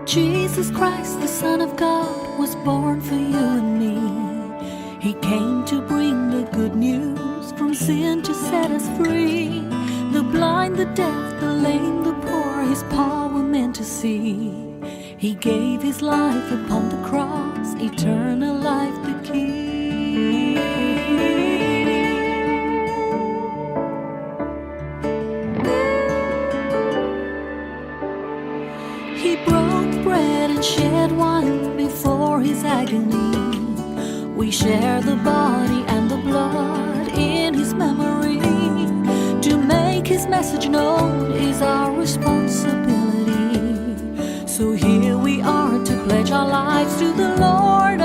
Jesus Christ, the Son of God, was born for you and me. He came to bring the good news, from sin to set us free. The blind, the deaf, the lame, the poor, his power men to see. He gave his life upon the cross, eternal life the key. He broke bread and shed wine before his agony. We share the body and the blood in his memory. To make his message known is our responsibility. So here we are to pledge our lives to the Lord